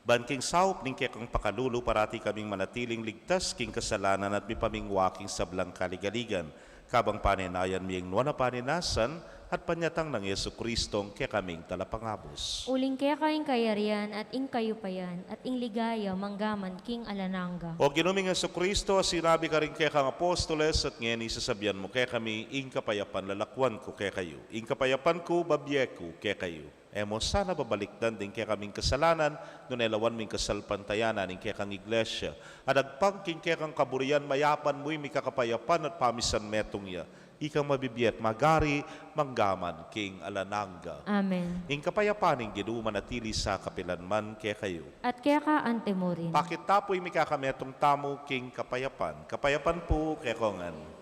Ban king saup ning kekang pakalulu, parati kaming manatiling ligtas king kasalanan at mipamingwa king sablang kaligaligan, kabang panenayan mi ing nuan a panenasan at panyatang nang Jesucristong kekaming Talapangabus. Uling keka ing kayarian at ing kayupayan at ing ligaya manggaman king alang angga. O Ginu ming Jesucristo, a sinabi karing kekang apostoles, at ngeni sasabian mu kekami, ing kapayapan lalakuan ku kekayu, ing kapayapan ku babie ku kekayu. E mu sana babalikdan ding kekaming kasalanan, nune lawan mu ing kasalpantayanan ning kekang Iglesia. At agpang king kekang kaburian, mayapan mu ing mikakapayapan at pamisan metung ya. Ika mabibie at magari, mangga man king alang angga. Amen. Ing kapayapan ning Ginu manatili sa kapilan man kekayu. At keka antimurin. Pakit ta pu ing mikakametung tamu king kapayapan. Kapayapan pu kekongan.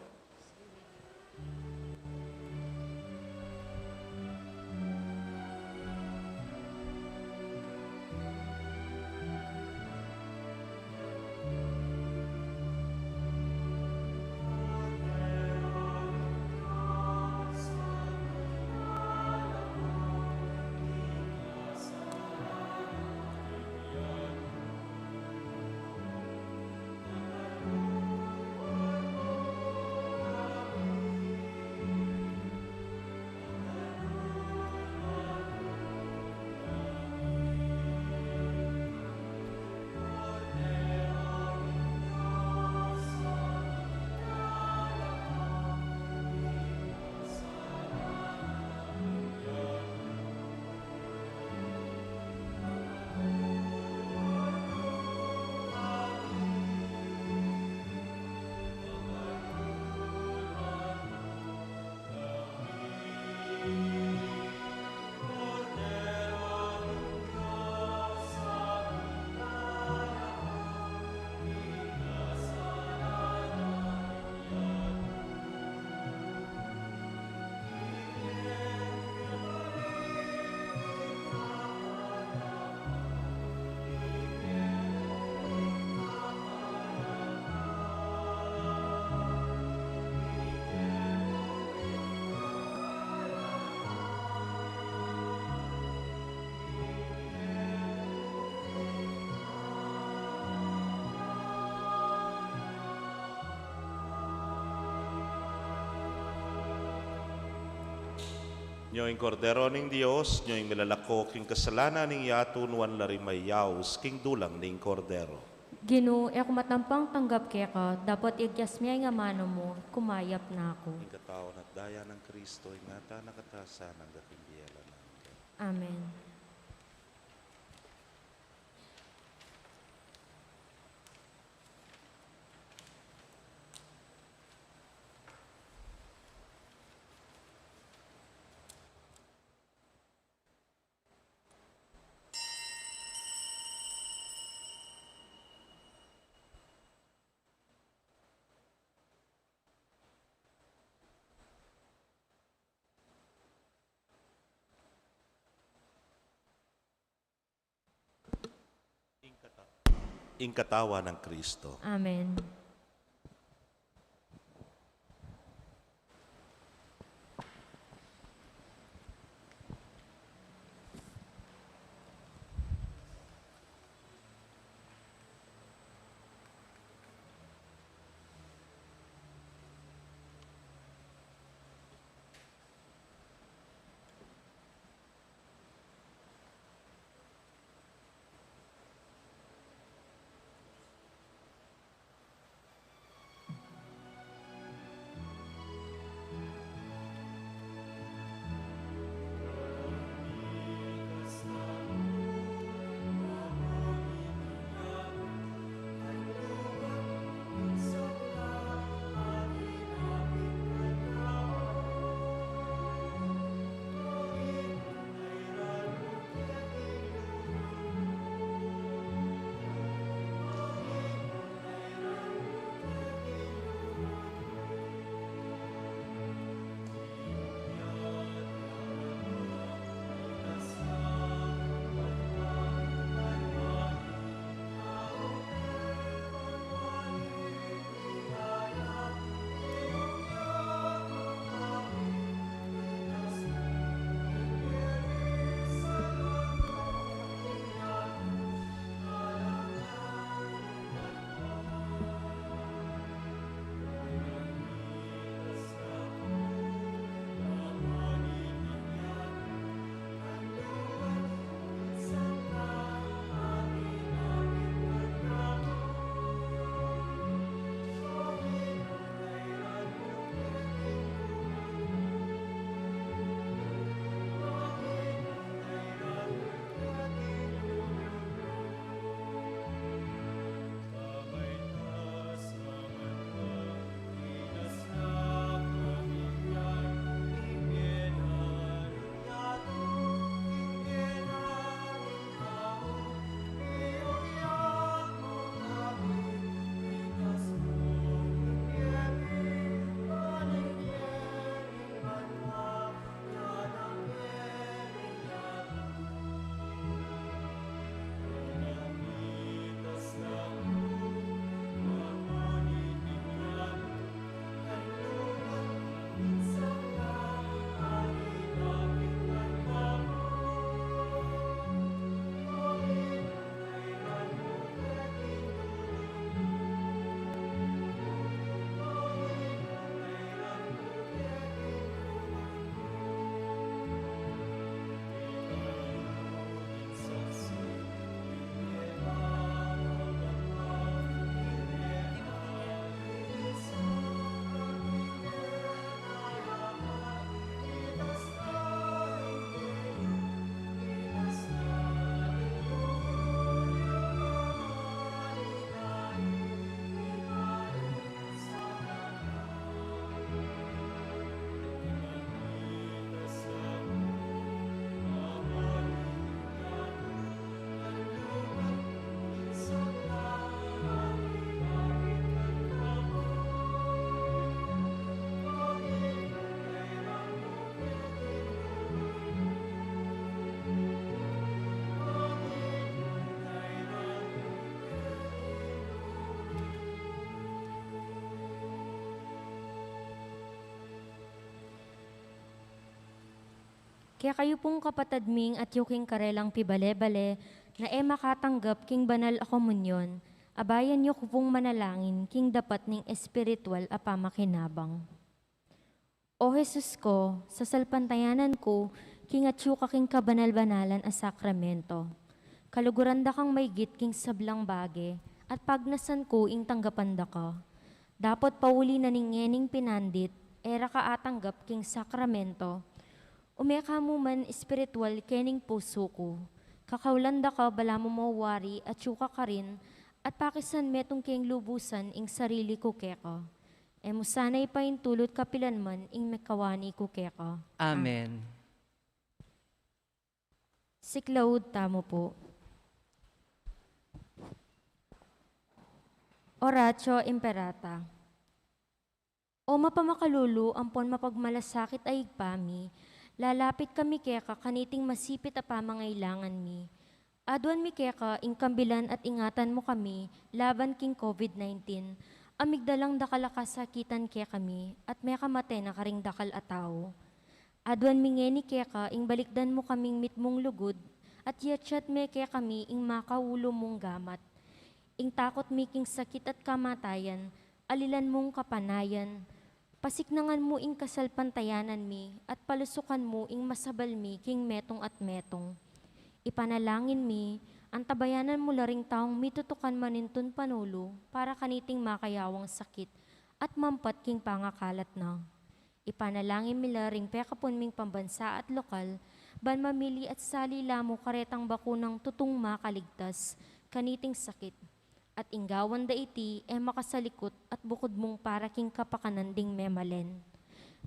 Nyo ing Kordero ning Dios, nyo ing milalako king kasalanan ning yatu, nuan la ring mayaus king dulang ning Kordero. Ginu, e ku matampang tanggap keka, dapot igyas me ing amanu mu, kumayap na ku. Ing katawan at daya nang Kristo, ingatan na katamu sana king bie alang angga. Amen. Ing kata-, ing katawan nang Kristo. Amen. Kekayu pung kapatad ming atyu king karelang pibale-bale na e makatanggap king banal a komunyon, abayan yu ku pung manalangin king dapat ning espiritual a pamakinabang. O Jesus ko, sasalpantayanan ku king atyu ka king kabanal-banalan a sakramento. Kaluguran da kang maigit king sablang bage, at pagnasan ku ing tanggapan da ka. Dapot pauli na ning ngening pinandit, e ra ka atanggap king sakramento. Ume ka mu man espiritual kening pusu ku. Kakaulan da ka balamu mo wari atyu ka karin, at pakisan metung keng lubusan ing sarili ku keka. E mu sana ipaintulut kapilan man ing mekawani ku keka. Amen. Siklaud tamu pu. Oratio Imperata. O mapamakalulu ampon mapagmalasakit a Ibpa mi, lalapit kami keka kaniting masipit a pamangailangan mi. Aduan mi keka ing kambilan at ingatan mu kami laban king COVID nineteen, a migdalang dakal a kasakitan kekami, at mekamate na karing dakal a tau. Aduan mi ngeni keka ing balikdan mu kaming mitmung lugud, at yatyat me kekami ing makaulu mung gamat. Ing takut mi king sakit at kamatayan, alilan mung kapanayan, pasiknangan mu ing kasalpantayanan mi, at palusukan mu ing masabal mi king metung at metung. Ipanalangin mi, antabayanan mu la ring taung mitutukan manintun panulu para kaniting makayawang sakit, at mampat king pangakalat na. Ipanalangin mi la ring pekapun ming pambansa at lokal, ban mamili at sali la mu karetang bakunang tutung makaligtas kaniting sakit. At ing gawan da iti e makasalikut at bukud mung para king kapakanan ding memalen.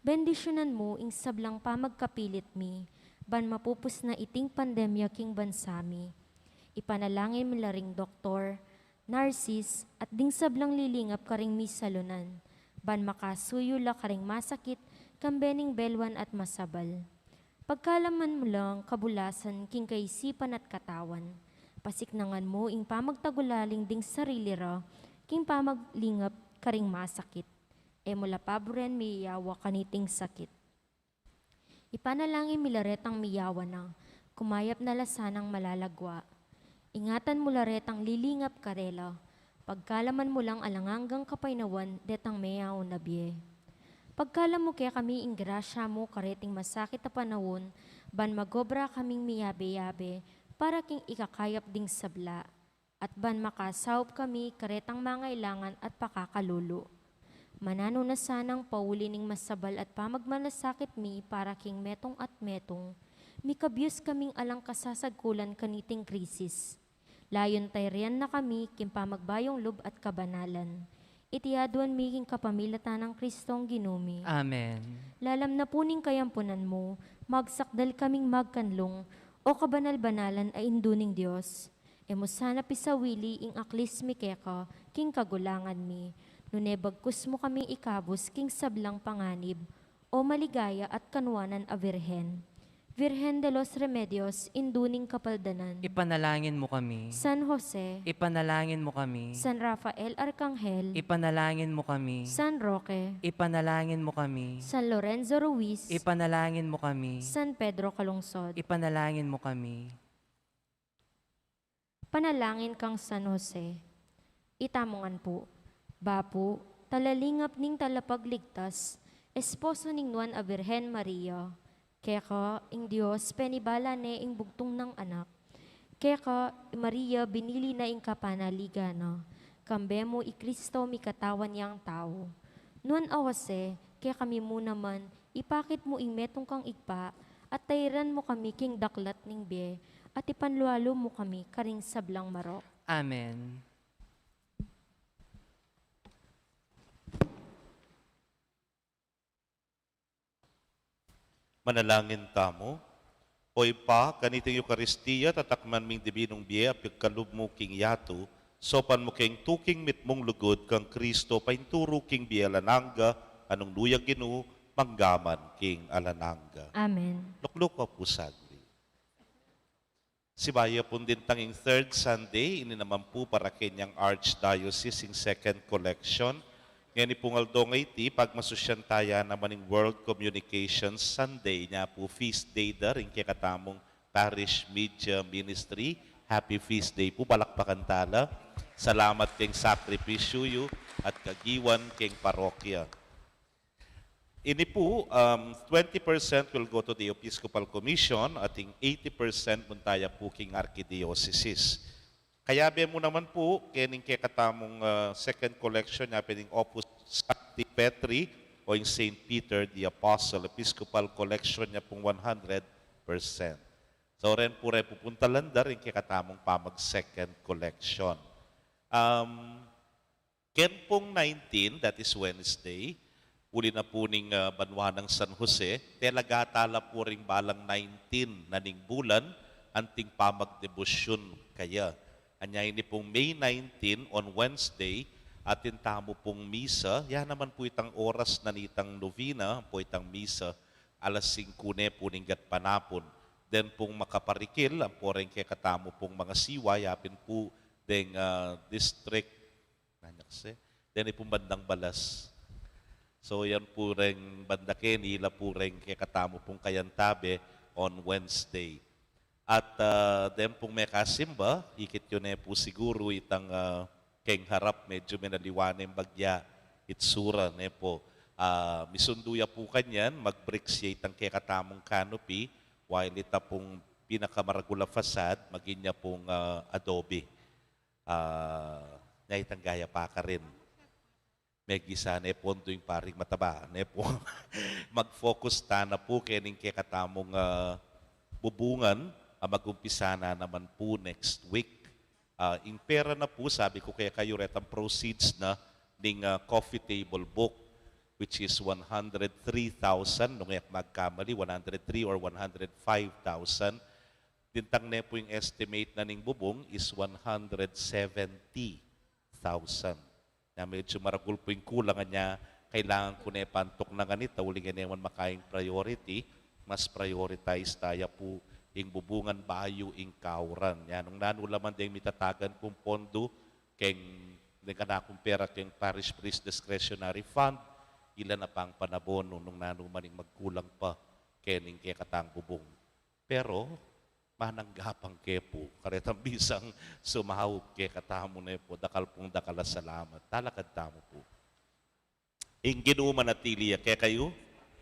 Bendisyunan mu ing sablang pamagkapilit mi, ban mapupus na iting pandemya king bansa mi. Ipanalangin mi la ring doktor, narsis, at ding sablang lilingap karing misalunan, ban makasuyu la karing masakit, kambe ning belwan at masabal. Pagkalaman mu lang kabulasan king kaisipan at katawan. Pasiknangan mu ing pamagtagulaling ding sarili ra, king pamaglingap karing masakit. E mu la paburen miyawa kaniting sakit. Ipanalangin mi la retang miyawa na, kumayap na la sanang malalagwa. Ingatan mu la retang lilingap karela, pagkalaman mu lang alang anggang kapaynawan detang meyaun a bie. Pagkalam mu kekami ing grasya mu kareting masakit a panaun, ban magobra kaming miyabe-yabe para king ikakayap ding sabla, at ban makasaup kami karetang mangailangan at pakakalulu. Mananu na sanang pauli ning masabal at pamagmalasakit mi para king metung at metung, mikabyus kaming alang kasasagkulan kaniting krisis. Layun tayrian na kami king pamagbayung lub at kabanalan. Iti aduan mi king kapamilatan nang Kristong Ginu mi. Amen. Lalam na pu ning kayampunan mu, magsakdal kaming magkanlung, o kabanal-banalan a Indu ning Dios. E mu sana pisawili ing aklis mi keka king kagulangan mi, nune bagkus mu kaming ikabus king sablang panganib, o maligaya at kanuanan a Virgen. Virgen de los Remedios, Indu ning Kapaldanan. Ipanalangin mu kami. San Jose. Ipanalangin mu kami. San Rafael Arkanghel. Ipanalangin mu kami. San Roque. Ipanalangin mu kami. San Lorenzo Ruiz. Ipanalangin mu kami. San Pedro Calungsod. Ipanalangin mu kami. Panalangin kang San Jose. Itamu ngan pu, bapu, talalingap ning talapagligtas, esposo ning Nuan a Virgen Maria. Keka ing Dios penibala ne ing bugtung nang anak. Keka i Maria binili na ing kapanaligan na. Kambe mu i Kristo mikatawan yang tau. Nuan a Jose, kekami mu naman, ipakit mu ing metung kang Ibpa, at tairan mu kami king daklat ning bie, at ipanlualu mu kami karing sablang marok. Amen. Manalangin tamu. O Ibpa, kaniting Eukaristia, tatakman ming dibinung bie a pigkalub mu king yatu, saupan mu keng tuking mitmung lugud kang Kristo, painturu king bie alang angga, a nung nu yang Ginu, mangga man king alang angga. Amen. Lukluk ko pu saglit. Sibayu pung dintang ing third Sunday, ini naman pu para kenyang Archdiocese ing second collection. Ngeni pung aldo ngeni, pagmasusyan taya naman ing World Communications Sunday, nya pu feast day da ring kekatamung Parish Media Ministry. Happy feast day pu, palakpakan tala. Salamat keng sakripisyu yu at kagiwan keng parokya. Ini pu, um, twenty percent will go to the Episcopal Commission at ing eighty percent munta ya pu king Archidioceses. Kayabe mu naman pu, kening kekatamung, ah, second collection ya pin ing Opus Sancti Petri o ing Saint Peter the Apostle, Episcopal Collection ya pung one hundred percent. So, ren pu re pupuntalan da ring kekatamung pamag second collection. Um, Ken pung nineteen, that is Wednesday, uli na pu ning, ah, banwa nang San Jose, telagata la pu ring balang nineteen na ning bulan, anting pamagdebosyun kaya. Anya ini pung May nineteen, on Wednesday, atin tamu pung misa, ya naman pu itang oras na nitang novena, ampo itang misa, alas singku ne pu ning gatpanapun. Then pung makaparikil, ampo reng kekatamu pung mangasiwa, ya pin pu deng, ah, district Nanyak se. Then ipung bandang balas. So, yan pu reng banda keni, ila pu reng kekatamu pung kayantabe on Wednesday. At, ah, den pung mekasimba, ikit yu ne pu siguru itang, ah, keng harap, medyo menaliwa ne ing bagya, itsura ne pu. Ah, misundu ya pu kanyan, mag-bricks ya itang kekatamung canopy, while ita pung pinakamaragul a facade, maging ya pung, ah, adobe. Ah, nya itang gaya pa karin. Megisa ne pu, nung paring mataba ne pu. Mag-focus tana pu kening kekatamung, ah, bubungan, a mag-umpisa na naman pu next week. Ah, ing pera na pu, sabi ku kekayu, retang proceeds na ning, ah, coffee table book, which is one hundred three thousand, nung e ku magkamali, one hundred three or one hundred five thousand. Dintang ne pu ing estimate na ning bubung is one hundred seventy thousand. Na medyo maragul pu ing kulang, nya kailangan ku ne pantuk na nganita, uling e ne man makaing priority, mas prioritize taya pu ing bubungan bayu ing kauran. Nya nung nanu la man deng mitatagan kung pondo, keng deng kanakung pera keng Parish Priest Discretionary Fund, ila na pang panabonu nung nanu man ing magkulang pa kening kekatang bubung. Pero, mananggapang ke pu, karetang bisang sumaup kekatamu ne pu, dakal pung dakal a salamat. Talakad tamu pu. Ing Ginu manatili ya kekayu.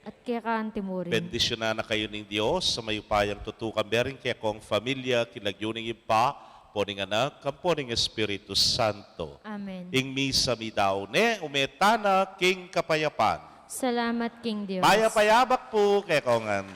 At keka anti mu rin. Bendisyunan na kayu ning Dios a mayupayang tutukan, bering kekong familia, king lagyu ning Ibpa, ampo ning Anak, ampo ning Espiritu Santo. Amen. Ing misa meyari ne, ume tana king kapayapan. Salamat king Dios. Mayap a yabak pu kekongan.